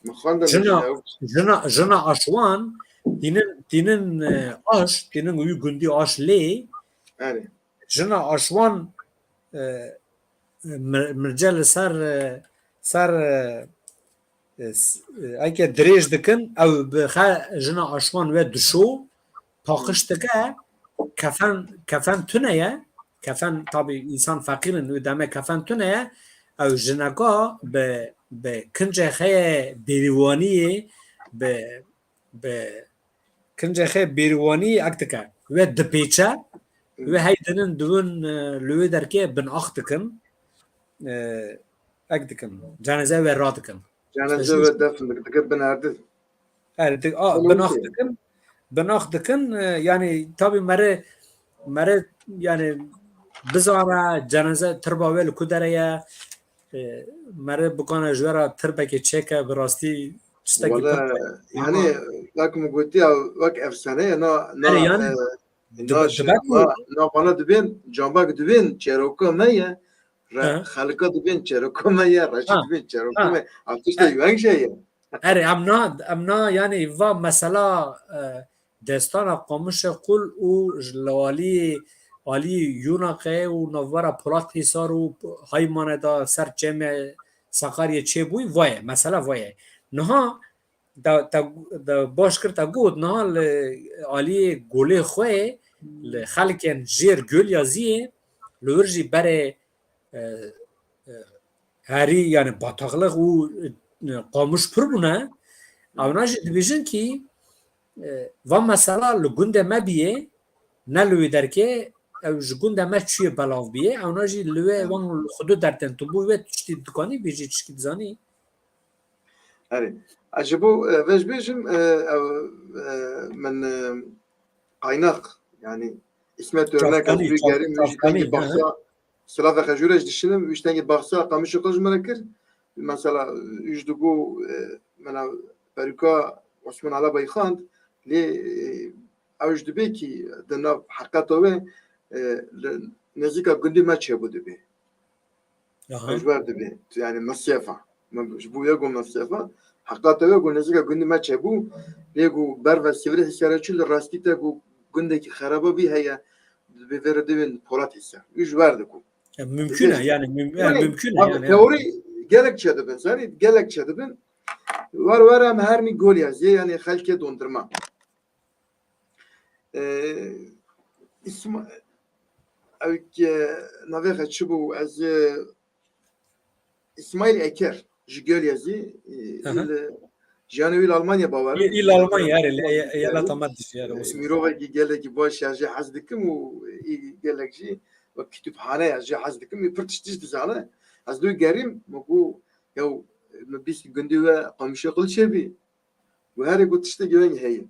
min xwendin Jina, jina, jina Aşwan tînin, tînin, e, Aş, tînin wî gundî Aş lê. Yani. Jina Aşwan, e, mir-, mirce li ser, e, ser, e, e, s-, e, eke dirêj dikin, ew bi xe jina Aşwan we dişo, paqij dike, kefen, kefen tune ye, kefen tabî însan feqîr in, wê demê kefen tune ye, ew jineka bi, bi kincê xwe ye bêrîwaniyê, bi, bi kincê xwe bêrîwanî ek dike. We dipêçe, we hey dinin diwin, e, li wê derkê binax dikin. E, ek dikin. Cenazeyê we radikin. Cenazeyê we defn dikin, dike bin erdê. Her di-, a, binax dikin. Binax dikin, e, yani tabî mere, mere yani bizana cenaze tirba we li ku dere ye, e, mere bikana ji we re tirbekê çêke, bi rastî tiştekî pir. Wele, yani, wek min gotiya, wek efsane ye, na, na, Erê, yani, e, dibe-, na, dibe ku na, na vana dibên, cambak dibên, çêroka me ye, re-, He. Xelika dibên, çêroka me ye, reşî Ha. dibên, çêroka Ha. me. Ev tiştê E- weng şey ye. Erê, em na, em na, yani, va mesela, e, destana Qamişê Qul û ji li alî, alî Yûnaqê û navbera Polat Hîsar û Haymane de ser çêmê Saqaryê çêbûyî, vaye, mesela vaye. Niha te, te, te baş kir te got, niha li alî golê xwe, li xelkên jêr Gölya zî, li wir jî berê, e, e, herî, yani bataxlix û, e, qamiş pir bûne. Ewna jî dibêjin kî, e, va mesela li gundê me biyê, ne li wê derkê, ew ji gundê me çûyê belav biyê, ewna jî li wê wan xwedû dertên tu bû wê tiştî dikanî bêjî, tiştî dizanî? Erê. Ez ji bo, e, vê ji bêjim, e, ew, e, min, e, qaynax, yani, Îsmet Örnek, ez Çavkanî, wî Çav-, gerî min jî Çavkanî, dengê hı hı. Baxsa, Silavê Xejûrê ji dişinim, wî ji dengê Baxsa Qamişê xwe ji min re kir. Mesela, wî ji digo, e, mena perûka Osman Alabayî xand, lê, e, ew ji dibê kî di nav heqeta wê, e, li nêzîka gundî me çêbû dibê. Aha. Ew ji ber dibê. Yani Misyefa. Min ji bo yê got Misyefa. Heqeta wê got nêzîka gundî me çêbû. Lê got berve Sîvrî Hîsarê çû li rastî te got gundekî xeraba bî heye. Dibê vê re dibên Polat Hîsar. Wî ji ber digot. Ya, mümkün e, yani, müm-, ya, yani, mümkün e, abi, yani. Teorî gelek çêdibin, zanî, gelek çêdibin. War war em her nî gol yaziyê, yani xelkê dondurma. Ee, İsma-, ew ki, navê xwe çi bû? Ez, e, İsmail Eker, ji Gölyazî, e, Aha. il, jiyanê wî li Almanya bawer in. Il, il Almanya, erê, e, e, eyaleta me dijî, erê, e, olsun. Mirovekî gelekî baş ya, jê hez dikim û, e, gelek jî wek kitûbxane ya, jê hez dikim, e, pir tiştî jî dizane. Ez dû gerîm, me got, ya, me bîst gundî we Qamişê Qul çêbî. Got, herê, got, tiştekî weng heye.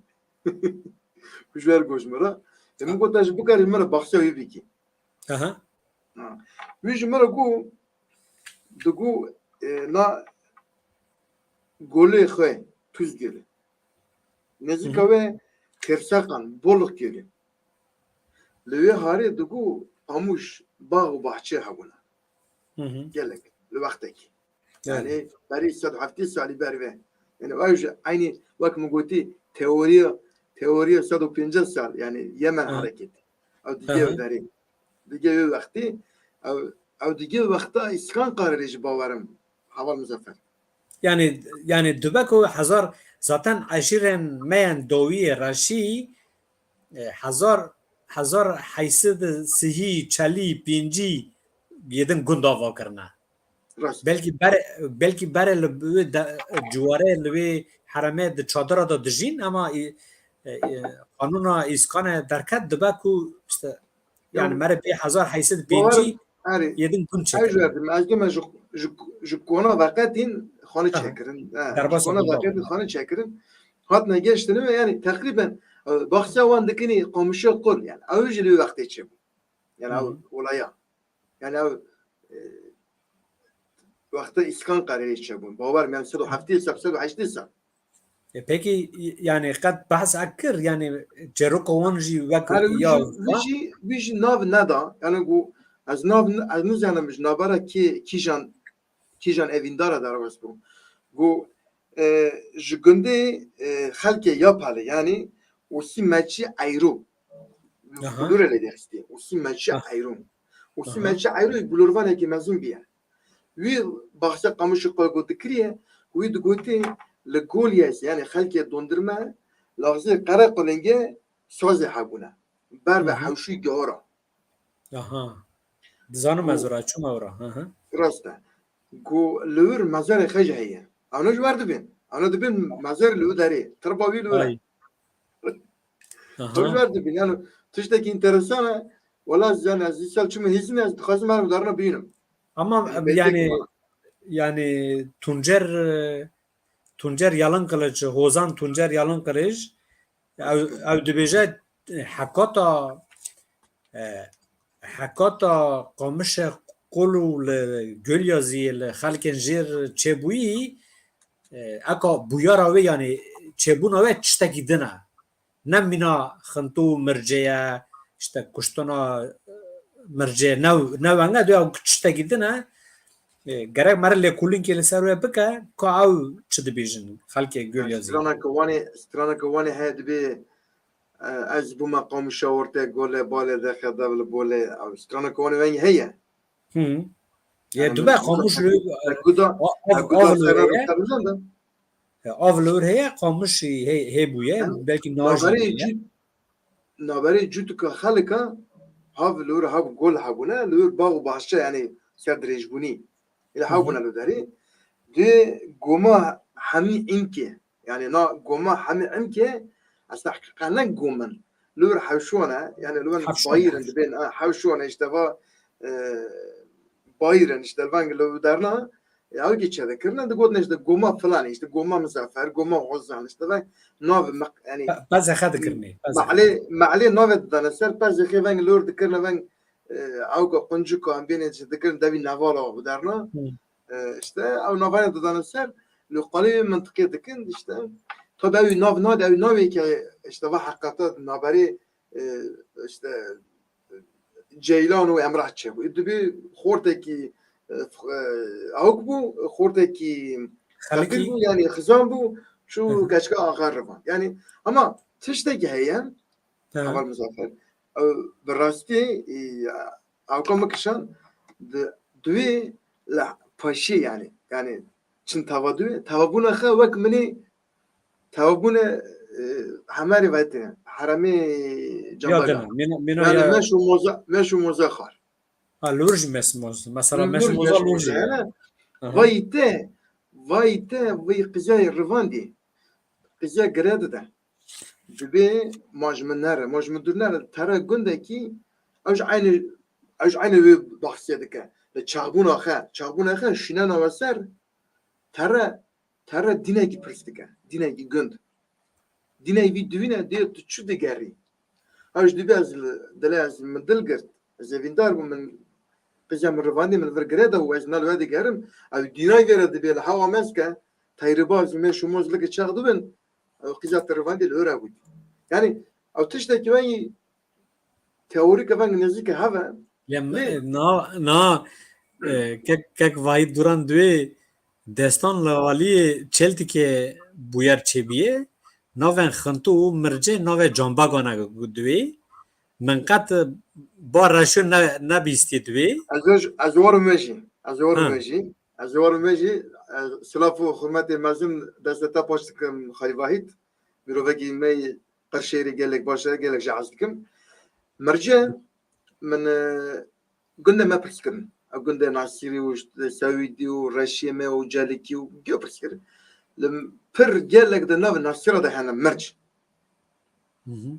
Ku ji wer got ji min re. E, min got, te ji bikarî min re baxşa wî bikî. Aha. Ha. Wî ji min re got, digot, e, na golê xwe, Tuz Gölü. Nêzîka Hı hı. we Kêrseqan, Bolix Gölü. Li wê harê digot, Qamuş, bax û bahçe hebûne. Hı hı. Gelek, li wextekî. Evet. Yani, berî sed heftê salî ber ve. Yani, ew ji eynî, wek min gotî, teoriya, teoriya sed û pêncî sal, yani, Yemen Hı. hareket. Ew Hı dige hı. ew derê. Dige wê wextî, ew, ew dige wexta îskan qarê jî bawerim. Heval Muzaffer. Yani, yani, dibe ku hezar, zaten eşîrên me yên dawiyê reşî, e, hezar, hezar heyşsed sihî, çelî, pêncî yê din gund ava kirine. Rast. Belkî berê, belkî berê li wê de, ciwarê li wê heremê di çadira de dijîn, ama, e, e, e, qanûna îskanê derket dibe ku işte, yani Yok. mere pê hezar heyşsed pêncî Bawer, erê, yê din gund ew çêkirine. Ji wer dikim, ez dûme ji, ji, ji kona veqetîn Xanî Aha. çêkirin. He, Derbasa xana Gulda. Vaqê xanî çêkirin. Hatine geştine ve yani teqrîben, e, baxsa wan dikinî Qamişa Qul yani. Ew jî li wê wextê çêbû. Yani ew Hı hı. olaya. Yani ew, e, wexta îskan qerê çêbûn. Bawer me sed û heftê sal, sed û heştê sal. E, peki, yani qet behs ek kir, yani çêroka wan jî wek Her wî ya jî, wî jî, wî jî nav neda. Yani ku ez nav, ez nizanim ji navbera kê, kîjan, kîjan evîndara derbas bû. Ku, e, ji gundê, e, xelkê Yapalê, yani Usî Meçî Eyro. Aha. Kulûre lê derxistî. Usî Meçî Ah. Eyro. Usî Aha. Meçî Eyro bulurvanekî mezin bîye. Wî baxsa Qamişî Qul ku dikiriye, wî digotê li Golyazî, yani xelkê Dondirme, li axzê Qerequlingê sazê hebûne. Ber ve Hı hı. hewşî gehora. Aha. Dizanim ez Û ora, çûme ora. Hı hı. Rast e. Ku li wir mezarê xwe jî heye. Ano ji wer dibin. Ano dibin mezar li wir derê. Tirba wî li wir e. Ay. Aha. Ew ji wer dibin. Yani tiştekî enteresan e. Wela ez, yani ez îsal çûme hêzîne, ez dixwazim her darna bînim. Ama Yani belki yani, yani Tuncer, e, Tuncer Yalın Kılıç, Hozan Tuncer Yalın Kılıç, ew, ew dibêje, e, hekata, e, hekata Qamişe Qul û li Golyazî li xelkên jêr çêbûyî, e, eka bûyera wê, yani çêbûna wê tiştekî din e. Ne mîna xinto û mircê ye, işte kuştina, e, mircê ne, ne wenge, diya tiştekî din e. E, gerek mere lêkolînkê li ser wê bike, ka ew çi dibêjin xelkê Golyazî. Straneke Wanê, straneke Wanê heye dibê, e, ez bûme Qamişa ortê golê balê de xedev li bolê. Ew straneke Wanê wengî heye. Hı. Ye Yani dube min Qamiş li, te guda, av, te av, guda av li sene heye. Rûpte bizan da. E, av li wir heye, Qamişî hê, hê bûye, Yani belkî navberê navberê cû-, navberê cûtika xelika hav li wir hav gol hebûne, li wir bax û baxçe, yani ser dirêjbûnî. Île Hı hı. hav bûne li derê. Di goma hemî înkê, yani na goma hemî înkê, aslında heqîqa ne gomin. Li wir hewşon e, yani li wir Hewşon e. bayîr in dibên, ha, hewşon e, işte va, e, bayîr in, işte veng li wir derna, e, ew kî çêdikirine, digotin işte goma filanî, işte goma Mizafer, goma Hozan, işte veng nav mek-, yani Pe-, pezê xwe dikirine, pezê xwe. Mehlê, mehlê navê didane ser, pezê xê veng li wir dikirine, veng, e, ew ku quncika em bênê çêdikirin, devî nevala û derna. Hı. E, işte ew navanê didane ser, li qalê wê mintiqê dikin, işte. Tabi ew nav nade, ew navê ke, işte va heqata naberê, e, işte Ceylan û Emrah çêbû. Dibê xortekî, e, f-, e, awk bû, xortekî Xelkî. Feqîr bû, yani xizan bû, çû Hı hı. keçika axir rivan. Yani ama tiştekî heye, Hı. Heval Muzaffer, ew bi rastî, e, awka min kişand, di, di wê li paşê yani, yani çin tava di wê, tavabûna xwe wek minê, tavabûne, e, hemerê vetine, heremê Ya Cambala. dene, mîna, mîna Yani ya meş û moza, meş û moza xwar. Ha, li wir jî mes moz. Mesela Li meş wir moza meş li wir moza jî ye. Hene. Aha. Vay te, vay te, vay qizayê rivandî. Qizaya gire dide. Dibê ma ji min nere, ma ji min dûr nere. Tere gundekî, ew ji eynî, ew ji eynî wê bahsê dike. Li çaxbûna xe, çaxbûna xe şînena we ser, tere, tere dînekî pirs dike. Dînekî gund. Dînekî vî divîne dê tu çi digerî? Ew ji dibê ez li, dilê ez min dil girt. Ez evîndar bûm, min qizya min rivandî min vir gire de û ez na li we digerim. Ew dînay vê re dibê li hewa mezke, teyribaz û mêş û moz liki çax dibin. Ew qizya te rivandî li wir e bût. Yani ew tiştekî wengî teorîk e, veng nêzîkî hev e. Lê me-, Lê na, na, e, kek, kek Vahîd Duran duyê destan li aliyê Çeltikê bûyer çêbûye. Navên Xinto û Mircê navê Canbagan e duyê. Min qet ba reşo ne, nebîstiye duyê. Ez ê, ez ê werim vê jî. Ez ê werim Ha. vê jî. Ez ê werim vê jî. E, silav û hurmetê mezin destê te paş dikim, Xalî Vahîd. Mirovekî me qirşêrî gelek baş e, gelek jî hez dikim. Mirce, min, e, gundê me pirs kirin. Ew gundê Nasîrî û işte Sewîdî û Reşîmê û Celikî û giyo pirs kirin. Li pir gelek di nav Nasîra de hene mirc. Hı hı.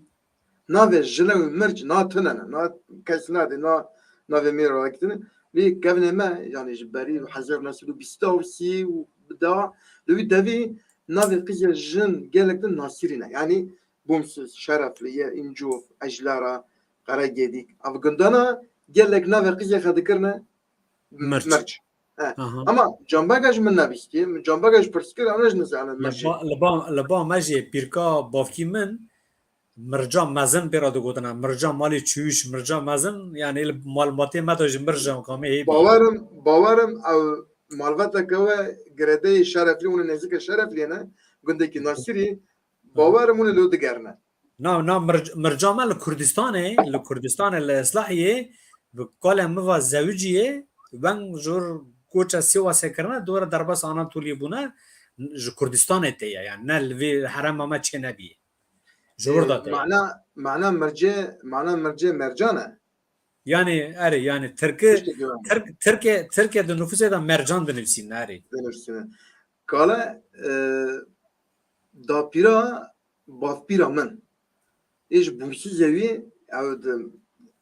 Navê jile û mirc na tune ne. Na kes nadê, na navê mêr rakitine. Lê kevnê me, yani ji berî hezar neh sed û bîst û sê û da, li wî devî navê qîzê jin gelek din Nasirî ne. Yanî Bûmsiz, Şerefliye, Încof, Ejlera, Qeregedîk. Ev gundana gelek navê qîzê xwe dikirine Mirç. Mirç. He. Aha. Ama Canbega ji min nebîstiye. Min Canbega ji pirs kir, em ne ji nizanin Li Mircê. ba, li ba, li ba me jî pîrka bavkî min Mirca mezin pê re digotina. Mirca malê çûyîş, Mirca mezin, yani li malbatê me de ji Mirca kamê hê bî. Bawerim, bawerim ew malveteke we girêdeyê Şereflî, hûn ê nêzîkê Şereflî ne, gundekî Nasirî, bawerim hûn ê li digerine. Na, na, Mirc-, Mirca me li Kurdistanê, li Kurdistanê, li Islahiyê, bi kalê min va zewiciyê, weng jor koça Sîwasê kirine, dora derbas Anatoliyê bûne, ji Kurdistanê tê ye, yani ne li vê herema me çê nebî. Ji wir de tê. Mana, mana Mircê, mana Mircê Mercan e. Yani, erê, yani Tirki, Tiştekî var. Tirk, Tirke, Tirke di nufusê de Mercan dinivîsîne, erê. Dinivîsîne. Kale, e, dapîra, bavpîra min. Ê ji Bûmsizê wî, ew di,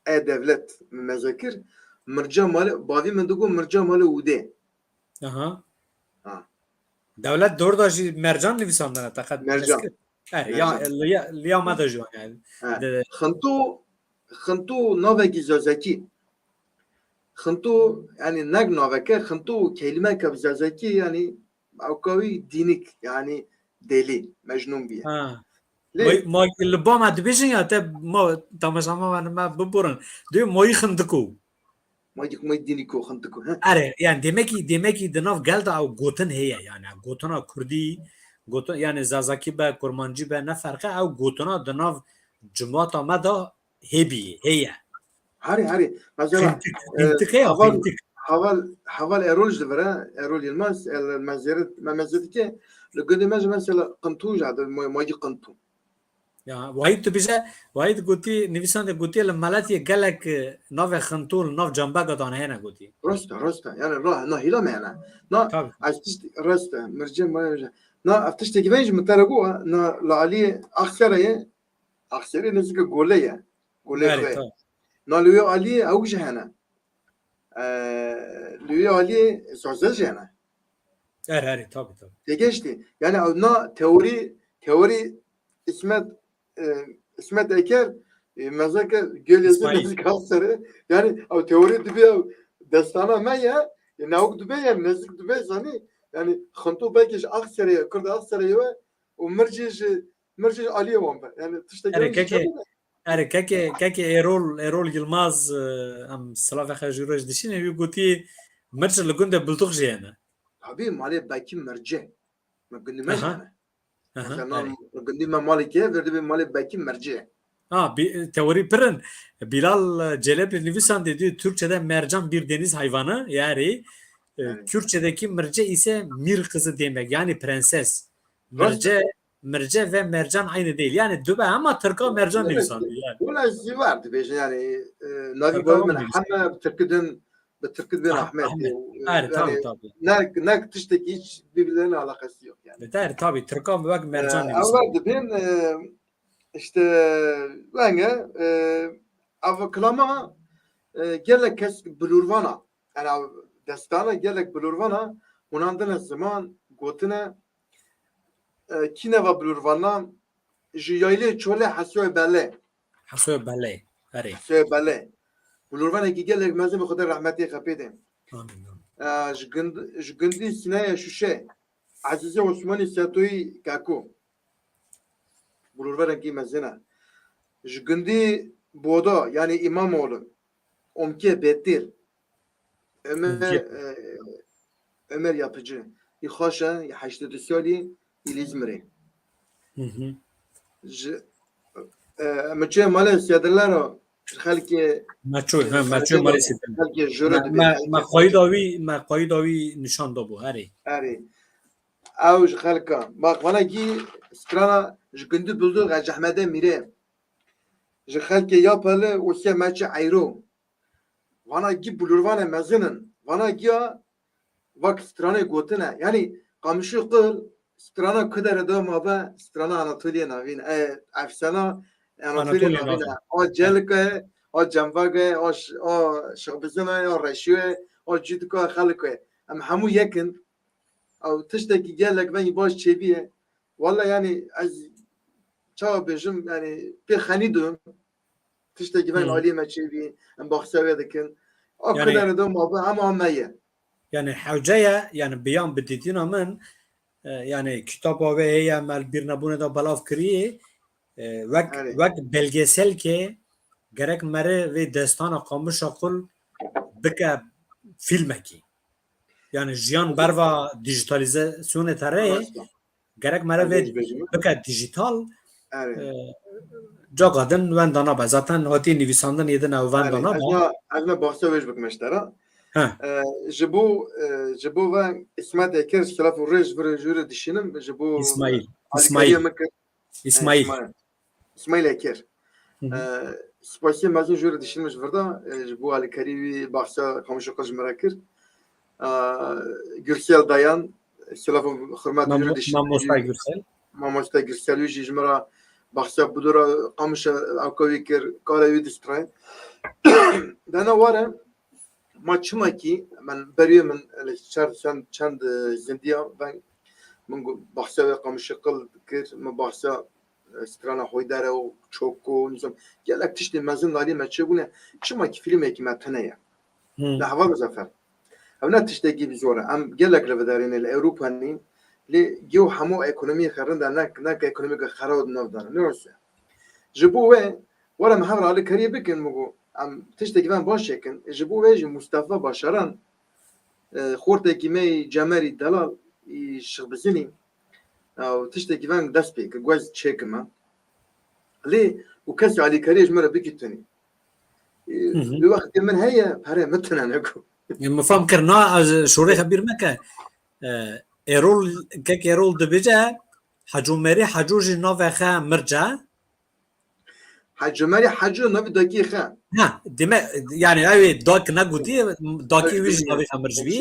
e, devlet min meze kir. Mirca malê, bavî min digot Mirca malê Ûdê. Aha. Ha. Dewlet dor da jî Mercan nivîsandine, teqet Mercan. Erê, ya, Mercan. Li ya, li ya me de jî yani. Ha. Di Xinto, Xinto navekî Zazakî. Xinto, yani nek naveke, Xinto kelimeke bi Zazakî, yani ewka wî dînik, yani deli, mecnun bîye. Ha. Lê Ma, ma li ba me dibêjin ya te ma temaşa me, me biborin. Dê mayî xindiko. Mayî, mayî dîniko, xindiko, he. Erê, yani demekî, demekî di nav gel de ew gotin heye, yani gotina kurdî, gotin, yani zazakî be, kurmancî be, ne ferqe, ew gotina di nav cimata me de hebî, heye. Herî, herî. Mesela, Xintik, e, xintik heye, heval, xintik. Heval, heval Erol ji vir e, Erol Yilmaz, el mezeret, me mezeret dike, li gundê me jî mesela Qintu jî hebe, ma-, mayî Qintu. Ya, Wahîd tu bije, Wahîd gotî, nivîsandê gotî, li Meletiyê gelek, e, navê Xintu, li nav Canbega dane hene gotî. Rast e, rast e. Yani ra, na hîla me hene. Na, Tabii. ez tişt, rast e, mircê me, na, ev tiştekî ben jî min te re got, na, li alî Axserê ye, Axserê nêzîkî Gole ye. Gole Belê, xwe. Tabii. Na li wê alî ew jî hene. E, li wê alî Zaze jî hene. Her, herî, tabii, tabii. Têgeştî. Yani ew na teorî, teorî İsmet, e, İsmet Eker, e, mezeke Gölezî, İsmail. Nêzîk Axserê. Yani ew teorî dibe ew destana me ye, e, newk dibe ye, nêzîk dibe zanî. Yani Xinto belkî ji Axserê ye, Kurd Axserê ye we, û mircî ji Mircî aliyê wan be. Yani tiştekî Erê, wî kekê, jî erê, kekê, kekê Erol, Erol Yilmaz, e, em silavê xwe ji roj dişîne, wî gotî, mirç li gundê Bilduq jî hene. Tabii, malê Bekî Mirce. Me gundî me jî Aha. hene. Aha, Mesela, erê. Gundî me malê kê, ver dibê malê Bekî Mirce. Ha, bi-, teorî pir in. Bilal, e, Celebî nivîsandê diyor, Türkçe'de mercan bir deniz hayvanı, yani, e, Evet. Kürtçedeki mirce ise mir kızı demek, yani prenses. Rast e. Mirce Mirce ve mercan aynı değil. Yani dibe ama Tirka mercan Evet, nivîsandî yani. Wala zî var dibêjin yani, e, navî Tirka bavê min nivîsandî. Heme bi tirkî din, bi tirkî dibên Ah, Ahmet. Ahmet. E, Erê, yani tabii, tabii. Ne, ne tiştekî hiç birbirlerine alakası yok yani. Evet, erê, tabii. Tirka wek E, mercan ew nivîsandî. Var dibên, e, işte, wenge, e, ev kilama, e, gelek kes bilûrvana. Yani ev destana gelek bilûrvana, hûnandine ziman, gotine, e, kî neva bilûrvanan ji Yaylê Çolê Hesoyê Belê. Hesoyê Belê, erê. Hesoyê Belê. Bilûrvanekî gelek mezin bi Xwedê rehmetê xwe pê de. Amin, amin. E, ji gund-, ji gundî Sînaya Şûşe. Ezîzê Osmanî Setoyî Keko. Bilûrvanekî mezin e. Ji gundî Boda, yani İmamoğlu. Omke Betir. Ömer, Omke. E, Ömer Yapıcı. Î xweş e, î heştê du salî, î li Îzmirê. Hı hı. Ji, e, me çûye malê Sêdilera, ji xelkê, Meçû, e, he, meçû xelkê malê Sêdilera. Xelkê jûre Me, dibê, me, xelkê me xwayî da wî, me xwayî da wî nîşan da bû, herê. Herê. Ew ji xelka. Bak, vana gî strana ji gundî Bilduq ez Ehmedê Mîrê. Ji xelkê Yapelê û Sê Meçê Eyro. Vana gî bilûrvanê mezin in. Vana giya vak stranê gotine. Yani Qamişî Qil strana ku dere de mabe, strana Anatoliyê navîn. E, efsana Anatoliyê Anatoliyê navîn. Navîn. A Celike, a Cembage, a Ş-, a Şixbizine, a Reşiye, a Cudike, Xelike. Em hemû yek in. Ew tiştekî gelek vengî baş çêbîye. Wala yani ez çawa bêjim, yani pê xenî dibim. Tiştekî veng aliyê me çêbî, em baxsiya wê dikin. A Yani- kunere de ma bi hema me ye. Yani hewce ye, yani biyan bi dîtina min, e, yani kitaba wê heye me li bîrnebûnê de belav kirî, e, wek, Erê. wek belgeselkê gerek mere vê destana Qamişa Qul bike fîlmekî. Yani jiyan berva dijitalizasyonê te re ye, Rast e. gerek mere vê Erê, bêjim. bike dijital, Erê. e, caga din wenda nabe. Zaten hatî nivîsandin yê din ew wenda Erê. nabe. Ez na, ez na baxsa wê ji bikim ji te re. He. E, ji bo, e, ji bo ve îsmetê kir, ji xilaf û rêj vir jûre dişînim, ji bo, İsmail. e, alîkariya İsmail. min kir. İsmail. İsmail. İsmail Eker. Hı hı. Ee, spasiya mezin jûre dişînim ji vir de, e, ji bo alîkarî wî baxsa Qamişo Qil ji min re kir. Ee, Gürsel Dayan, silav û hurmet Mamo-, jûre dişînim. Mamosta Gürsel. Mamosta Gürsel wî jî ji min re baxsa bidora Qamişa ewka wî kir, kara wî distire. Dana were, ma çima kî, min beriyê min li çar çend, çend, e, zindiya ben, min got, baxsa wê Qamişo Qil kir, min baxsa, e, strana Hoydere û Çoko, nizam, gelek tiştê mezin alî me çêbûne, çima kî fîlmekî me tune ye. Hmm. Li heval Muzafer. Ew ne tiştekî bi zor e. Em gelek li vidarîne li Ewropa nîn, lê gew hemû ekonomiyê xerin de ne, ne ekonomîka xera û di nav de ne. Ne wisa. Ji bo wê, were em hev re alîkariyê bikin, min got, em tiştekî van baş çêkin. Ji bo wê jî Mustafa Başaran, e, xortekî me yî Cemerî Delal, yî Şixbizinî, ew tiştekî van dest pê kir, guez çêkime. Lê û kesê alîkariyê ji min re bikî tunî. E, Hı hı. Li wextê min heye, pere min tune ne ku. Ya, min fam kir, na, ez şorê xebîr meke. E, Erol, kek Erol dibêje, Hec Omerî Heco jî navê xe mirce. Hec Omerî Heco navê dakî xe. Ha, dime, yani ew ê dak negotî, dakî wî jî navê xe mirc bî.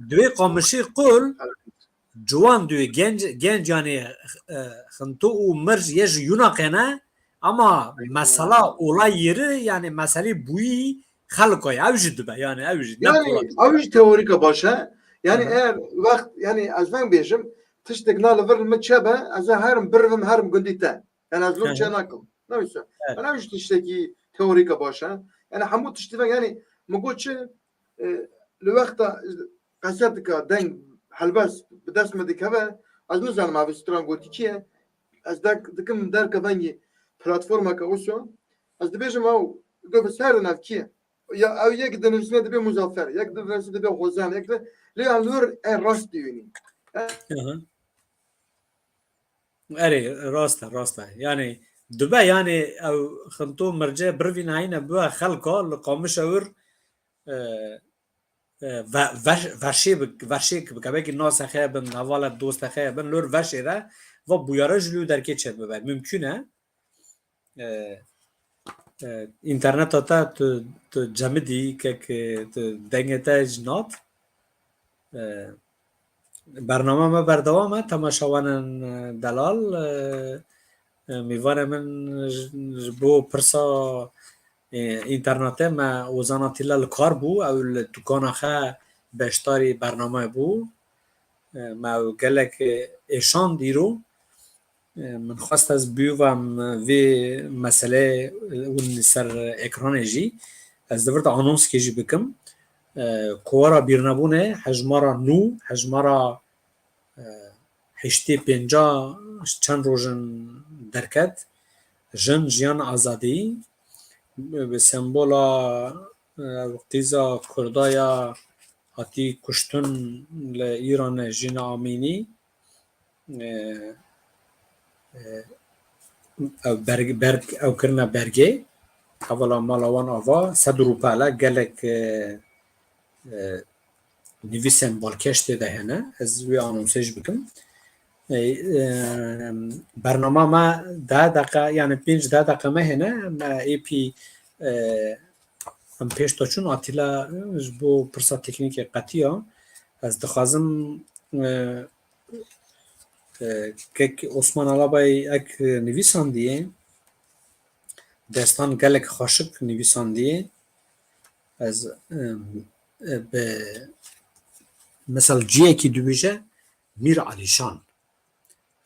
Duyê Qamişî Qul, ciwan duyê genc, genc yani, e, xinto û mirc ye ji Yunaqê ne, ama mesela olay yeri yani meselê bûyî xelko ye. Ew jî dibe yani ew jî ne Yani kolay. Ew jî teorîka baş e. Yani Hı hı. eğer wext yani ez veng bêjim tiştek na li vir min çebe ez ê herim birivim herim gundî te. Yani ez Hı vim hı. çe nakim. Ne wisa. Evet. Yani ew jî tiştekî teorîka baş e. Yani hemû tiştî veng yani min got çi, e, li wexta qesedika deng helbest bi dest min dikeve, ez nizanim ev stran gotî çi ye. Ez dek, dikim derke vengî platformeke wisa. Ez dibêjim ew got bi ser ev kî ye. Ya ew yek dinivîsine dibe Muzaffer, yek dinivîsine dibe Hozan, yek de lê em li wir e rast diyûnî. Hı hı. Erê, rast e, rast e. Yani dibe yani ew xinto mirce birvî nayîne bibe xelka li Qamişa wir, e, e, ve-, ver-, verşê bi-, verşêk bike, belkî nasexe bin, hevala dostexe bin, lor verşê re va bûyara ji lû derkê çêbibe. Mümkün e. E, e, înterneta te tu, tu cemidî, kek, e, tu dengê te ji nat. E, bernama me berdewam e, temaşewanên, e, delal, e, e, mêvanê min ji, ji bo pirsa, e, înternetê me Ozan Atilla li kar bû, ew li dukana xe beşdarî bernameyê bû. E, me ew gelek, e, êşand îro. E, min xwest ez biyûvam vê meseleyê, e, hûn li ser ekranê jî. Ez di vir de anonskê jî bikim. E, kovara bîrnebûnê hejmara nû, hejmara, e, heştê pênca çend rojin derket. Jin, jiyan, azadî. Bi sembola, e, qîza Kurda ya hatî kuştin li Îranê Jîna Amînî. E, e, ew berg, berg, ew kirine bergê. Hevala mala wan ava, sed rûpel e, gelek, e, e, nivîsên balkêş tê de hene. Ez wê anonsê jî bikim. E, e, bernama me deh deqe, yani pênc deh deqe me hene. Me êpî, e, em pêş de çûn, Atîla, e, ji bo pirsa teknîkê qetiya. Ez dixwazim, e, e, kek Osman Alabay ek nivîsandiye, destan gelek xweşik nivîsandiye. Ez, e, e, bi misal ciyekî dibêje, Mîr Alîşan.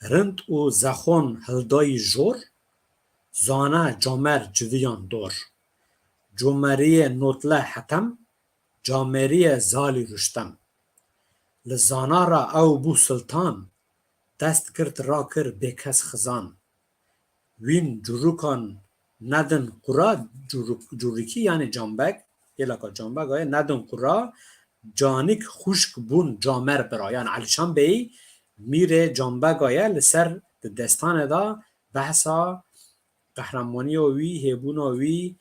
Rind û zexon hildayî jor, zana camer civiyan dor. Comeriyê notle Hetem, cameriyê zalî Ruştem. Li zana re ew bû siltan, dest girt rakir bêkes xizan. Wîn curukan nedin qura, curuk, curikî yani cambek, hêlaka cambek aye, nedin qura, canik xuşk bûn camer bira. Yani Alîşan Bey mîrê cambek aye, li ser di destanê de behsa qehremanîya wî, hêbûna wî,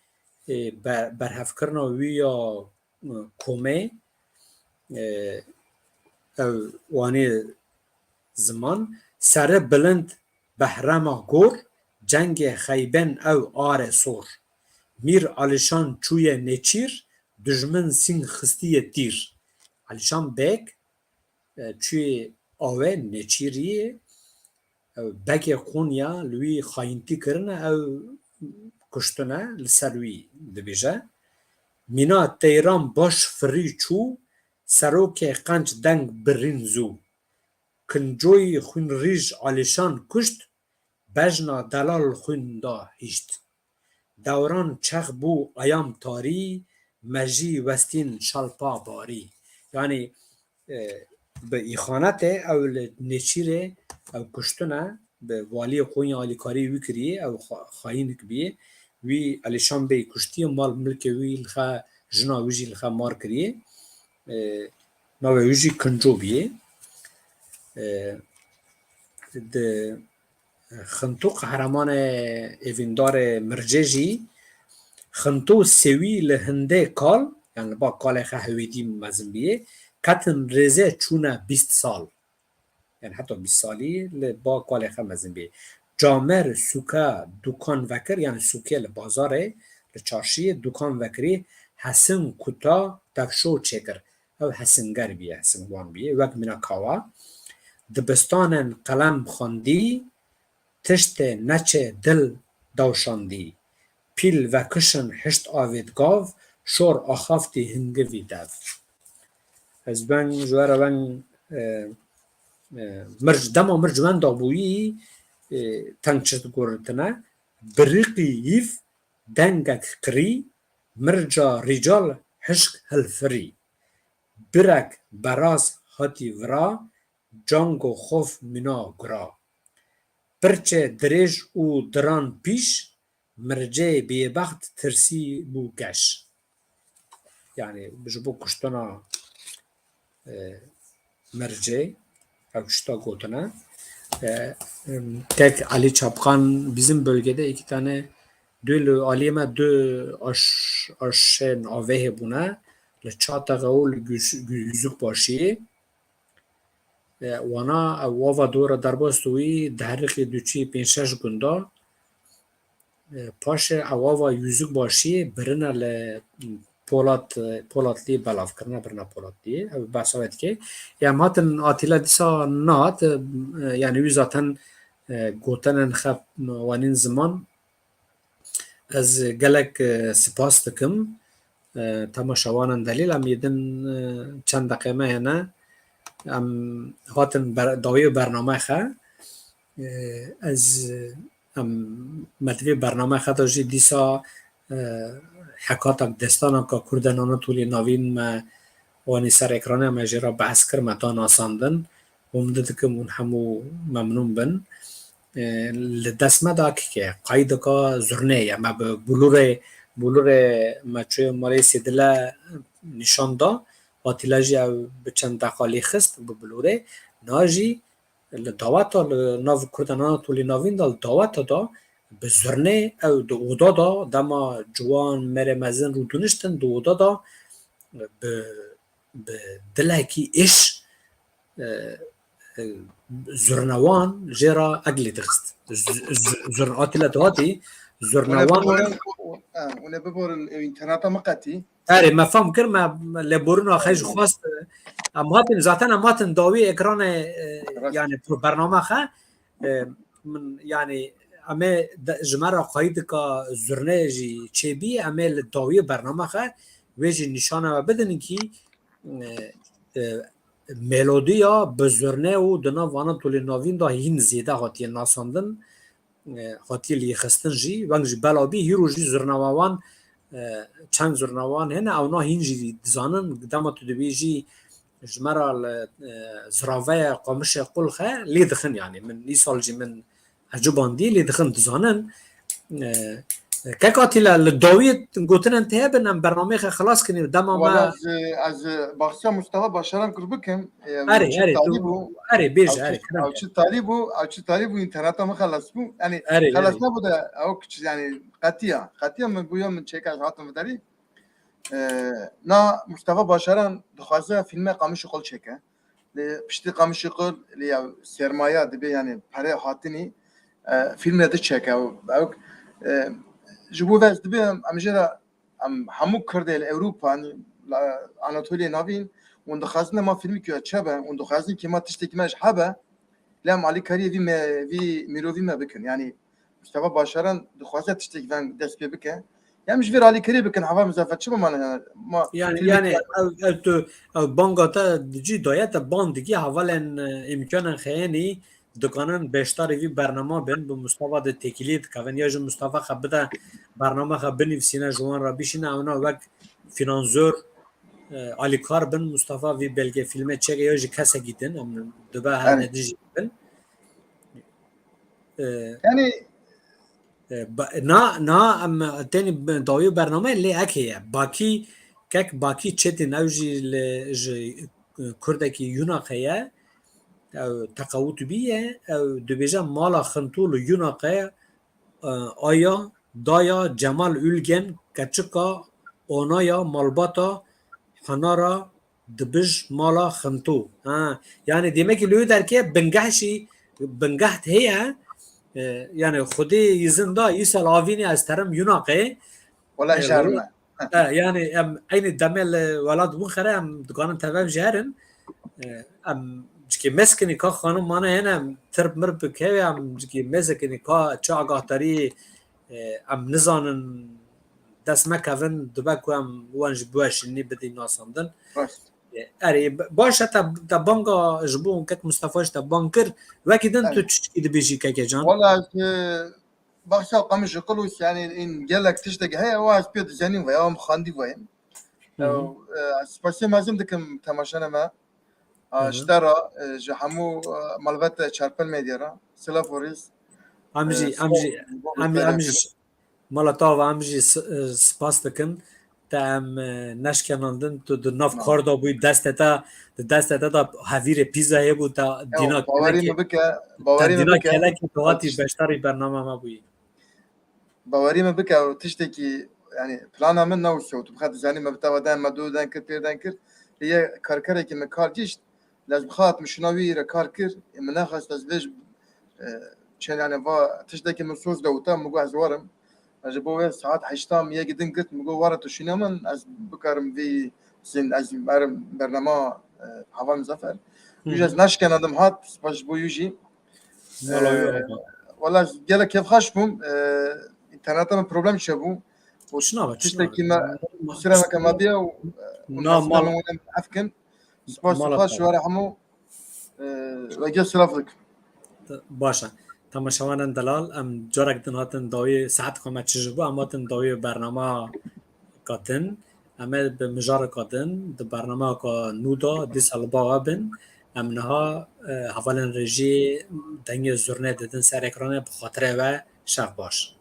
e, ber-, berhevkirina wî ya, e, komê, e, ew wanê ziman, sere bilind behrema gor, cengê xeyben ew are sor. Mîr Alîşan çûye nêçîr, dijmin sîng xistiye tîr. Alîşan Beg, e, çûye awe nêçîriyê, ew begê Qonya li wî xayîntî kirine, ew kuştine, li ser wî dibêje. Mîna teyran baş firî çû, serokê qenc deng birîn zû. Kincoyî xwînrîj Alîşan kuşt, bejna delal xwîn da hîşt. Dewran çex bû ayam tarî, mejî westîn şalpa barî. Yani, e, bi îxanetê ew li nêçîrê ew kuştine, bi valiyê Qonya alîkarî wî kiriye, ew xa-, xayînik biye. Wî Alîşan Bey kuştiye, mal milkê wî li xe, jina wî jî li xe mar kiriye. E, navê wî jî Kinco biye. E, di Xinto qehremanê evîndarê Mircê jî Xinto sêwî li hindê kal, yani li ba kalê xe hewêdî mezin biyê, ketin rêzê çûne bîst sal. Yani heta bîst salî li ba kalê xe mezin biyê. Camer sûke dukan vekir, yani sûkê li bazarê, li çarşiyê dukan vekirî, hesin kuta tevşo çêkir. Ew hesinger bîye, hesingwan bîye, wek mîna kawa. Dibistanên qelem xwendî, tiştê neçê dil dewşandî. Pîl vekişin hişt avêt gav, şor axaftî hingivî dev. Ez ben ji we re ben, e, e, mirc, dema mirc wenda bûyî, e, teng çi guritine, biriqî yîv dengek qirî, mirca rîcal hişk hilfirî. Birek beraz hatî vira, cango xof mîna gura. Pirçe dirêj û diran pîş, mircê bêbext tirsî bû geş. Yani ji bo kuştina, e, Mircê, ew tişta gotine. E, em, kek Ali Çapkan, bizim bölgede iki tane, dü, aliyê me du aş-, aşên avê hebûne, li Çatexe û li Güz-, Gü-, Yüzükbaşiyê. E, wana ew ava dora derbas wî diheriqî duçî pênc şeş gunda. E, paşê ew ava Yüzükbaşiyê birine li Polat, Polatliye belav kirine, birine Polatliye. Ew behsa wê dike. Ya em hatin Atîla dîsa nehat, e, yani wî zaten, e, gotinên xwe wanîn ziman. Ez gelek, e, spas dikim, e, temaşevanên delîl. Em yê din, e, çend deqê me hene. Em hatin ber-, dawiyê bername xe. E, ez, em, me di vê bername xe de jî dîsa, e, hekatek destanaka Kurdên Anatolî Navîn me wanî ser ekranê, me jê re behs kir, me da nasandin. Umdî dikim hûn hemû memnûn bin. E, li dest me de kike, qayîdeka zurneyê ye. Me bi bulûrê, bulûrê me çûye malê Sêdile nîşan da. Atîla jî ew bi çend deqa lê xist bi bulûrê. Niha jî li daweta, li nav Kurdan Anatolî Navîn de, li daweta de bi zurnê ew di oda de, dema ciwan, merê mezin rûdiniştin di oda de, bi, bi dilekî êş, e, e, zurnewan jê re eglê dixist. Z-, z-, zurn-, Atîla dihatî, Hûn ê zurnewan biborin, ha, hûn ê biborin, ew înterneta miqetî. Erê, me fam kir, me, me lêborîna xwe jî xwest. Em hatin, zaten em hatin dawî ekranê, e, Rast. Yani pro-, bername xe, e, min, yani, em ê de, ji me re qayîdika zurneyê jî çêbî, em ê li dawiyê bername xe wê jî nîşana we bidin kî, e, e, melodiya bi zurne û di nav Anatolê Navîn de hîn zêde hatiye nasandin, e, hatiye lêxistin jî. Weng jî Belabî hîro jî zurnewa wan, e, çend zurnewa wan hene, ew na hîn jî dizanin. Dema tu dibêjî ji me re li, e, ziraveye Qamişê Qulxe lê dixin, yanî min îsal jî min ecibandî lê dixin dizanin. E, Kek Atîle, li dawiyê gotinên te hebin, em bernameyê xwe xilas kinê. Dema me Wala ez, ez baxsiya Mustafa Başaran kur bikim. E, Erê, Elçin erê, tu, Talî bû. Erê, bêje, Elçin, erê, kerem. Elçin Talî bû, Elçin Talî bû, înterneta min xelas bû. Yanî Erê, xelas erê. Nebû de, ew kiç, yanî qetiya, qetiya min bûya min çêka ez hatim vidarî. E, na Mustafa Başaran dixwaze fîlme Qamişî Qul çêke. Lê piştî Qamişî Qul, lê ya sermaya dibe, yanî pere hatinî, e, fîlmê diçeke. Ew, ew, e, ji bo vez dibe em, em jê re, em hemû Kurdê li Ewropa, yanî la, Anatoliyê Navîn, hûn dixwazin ma fîlmekî ya çebe, hûn dixwazin kê ma tiştekî me ji hebe, lê em alîkariyê vî me, vî mirovî me bikin. Yanî Mustafa Başaran dixwaze tiştekî veng dest pê bike. Em ji vê re alîkariyê bikin, hava Muzaffer, çi bimane? Ma Yani, fîlmekî yani ev, ev tu, ev banga te cî daye, te ban dikî, hevalên, e, îmkanên xeyenî dikanin beşdarî vî bernama bin, bi Mustafa de têkiliyê dikevin, ya ji Mustafa xe bide bernama xe binivîsîne, ji wan re bişîne, ewna wek fînansor, e, alîkar bin, Mustafa vî belge fîlmê çêke ya ji kesekî din, em dibe her Erê. ne dijî bin. E, Yani e, ba-, na, na, em tenê dawî bername lê ek heye. Bakî, kek Bakî Çetin, ew jî li, ji, e, Kurdekî Yunaqe ye. Ew teqewût bîye. Ew dibêje mala Xintû li Yunaqe, e, aya, daya, Cemal Ülgen, keçika, onaya, malbata, henara, dibij mala Xintû. Ha, yani demek ki li wê derkê bingeh jî, bingeh heye. E, yani Xwedê îzin da, îsal avînê ez terim Yunaqê. Wala E, şer wala, me. e, yani em eynî demê li welat bûn xere em dikanin tevem jî herin. E, em cikê meskinî ka xanim mane hene em tirp mirp bikeve em cikê mezekinî ka çi agahdarî, e, em nizanin dest mekevin dibe ku em wan ji biweşînî bidîn nasandin. Rast. E, erê, baş e, te, te banga ji bo kek Mustafa jî te bang kir. Wekî din tu Evet. çi dibêjî keke can? Wala ez, e, Baxsa Qamişî Qul û yani in gelek tiştek heye, wa ez pê dizenîm ve ya em xandî ve. Hı hı. Ew, e, spasiya mezin dikim temaşana me. Hı hı. Ji te re, e, ji hemû, e, malbet Çarpel Medya re. Silav û rêz. Em jî, E, em jî, spas, em, em jî, mala te ava em jî s-, e, spas dikin. Te em, e, neşkenandin, tu di nav Ma. kar de bûyî, destê te, di destê te de hevîrê pîza heye bû, te Ew, dîna bawerî kelekê, me bike, te bawerî me dîna bike. kelekê tu hatî Ew, beşdarî bernama me bûyî. Bawerî min bike, ew tiştekî, yani plana min newsiya, tu bixet dizanî me bi te ve den, me du den kir, pêr den kir. Lê yê karkerekî min kar gişt, lê ez bixet min şûna wî re kar kir, ê min nexwest ez vêj, e, çend, yani va tiştekî min soz de û te, min got ez werim. Ez ji bo wê saet heşta min yekî din girt, min got were tu şûna min, ez bikarim vî zin, ez merim bernama, e, Hava Muzaffer. Hı hı. Wî jî ez neşkenadim hat, spas ji bo wî jî. Wala wî Ee, wala gelek kêfxweş bûm. Ee, înterneta min problem çêbû. Û Çi nava, çi tiştekî nava? me, Normal. qusura me kema diye û, û Na, mezina mal-, min wî em efkin. Spas û mala xweş xwe. were hemû, ee, we gel silav dikim. Baş e. Temaşevanên delal, em carek din hatin dawî saet xwe me çi ji bû, em hatin dawî bernama katin. Em ê bi mijareka din di bernameyeka nû de dîsa li ba we bin. Em niha, e, hevalên rejiyê dengê zurnê didin ser ekranê, bi xatirê we şev baş.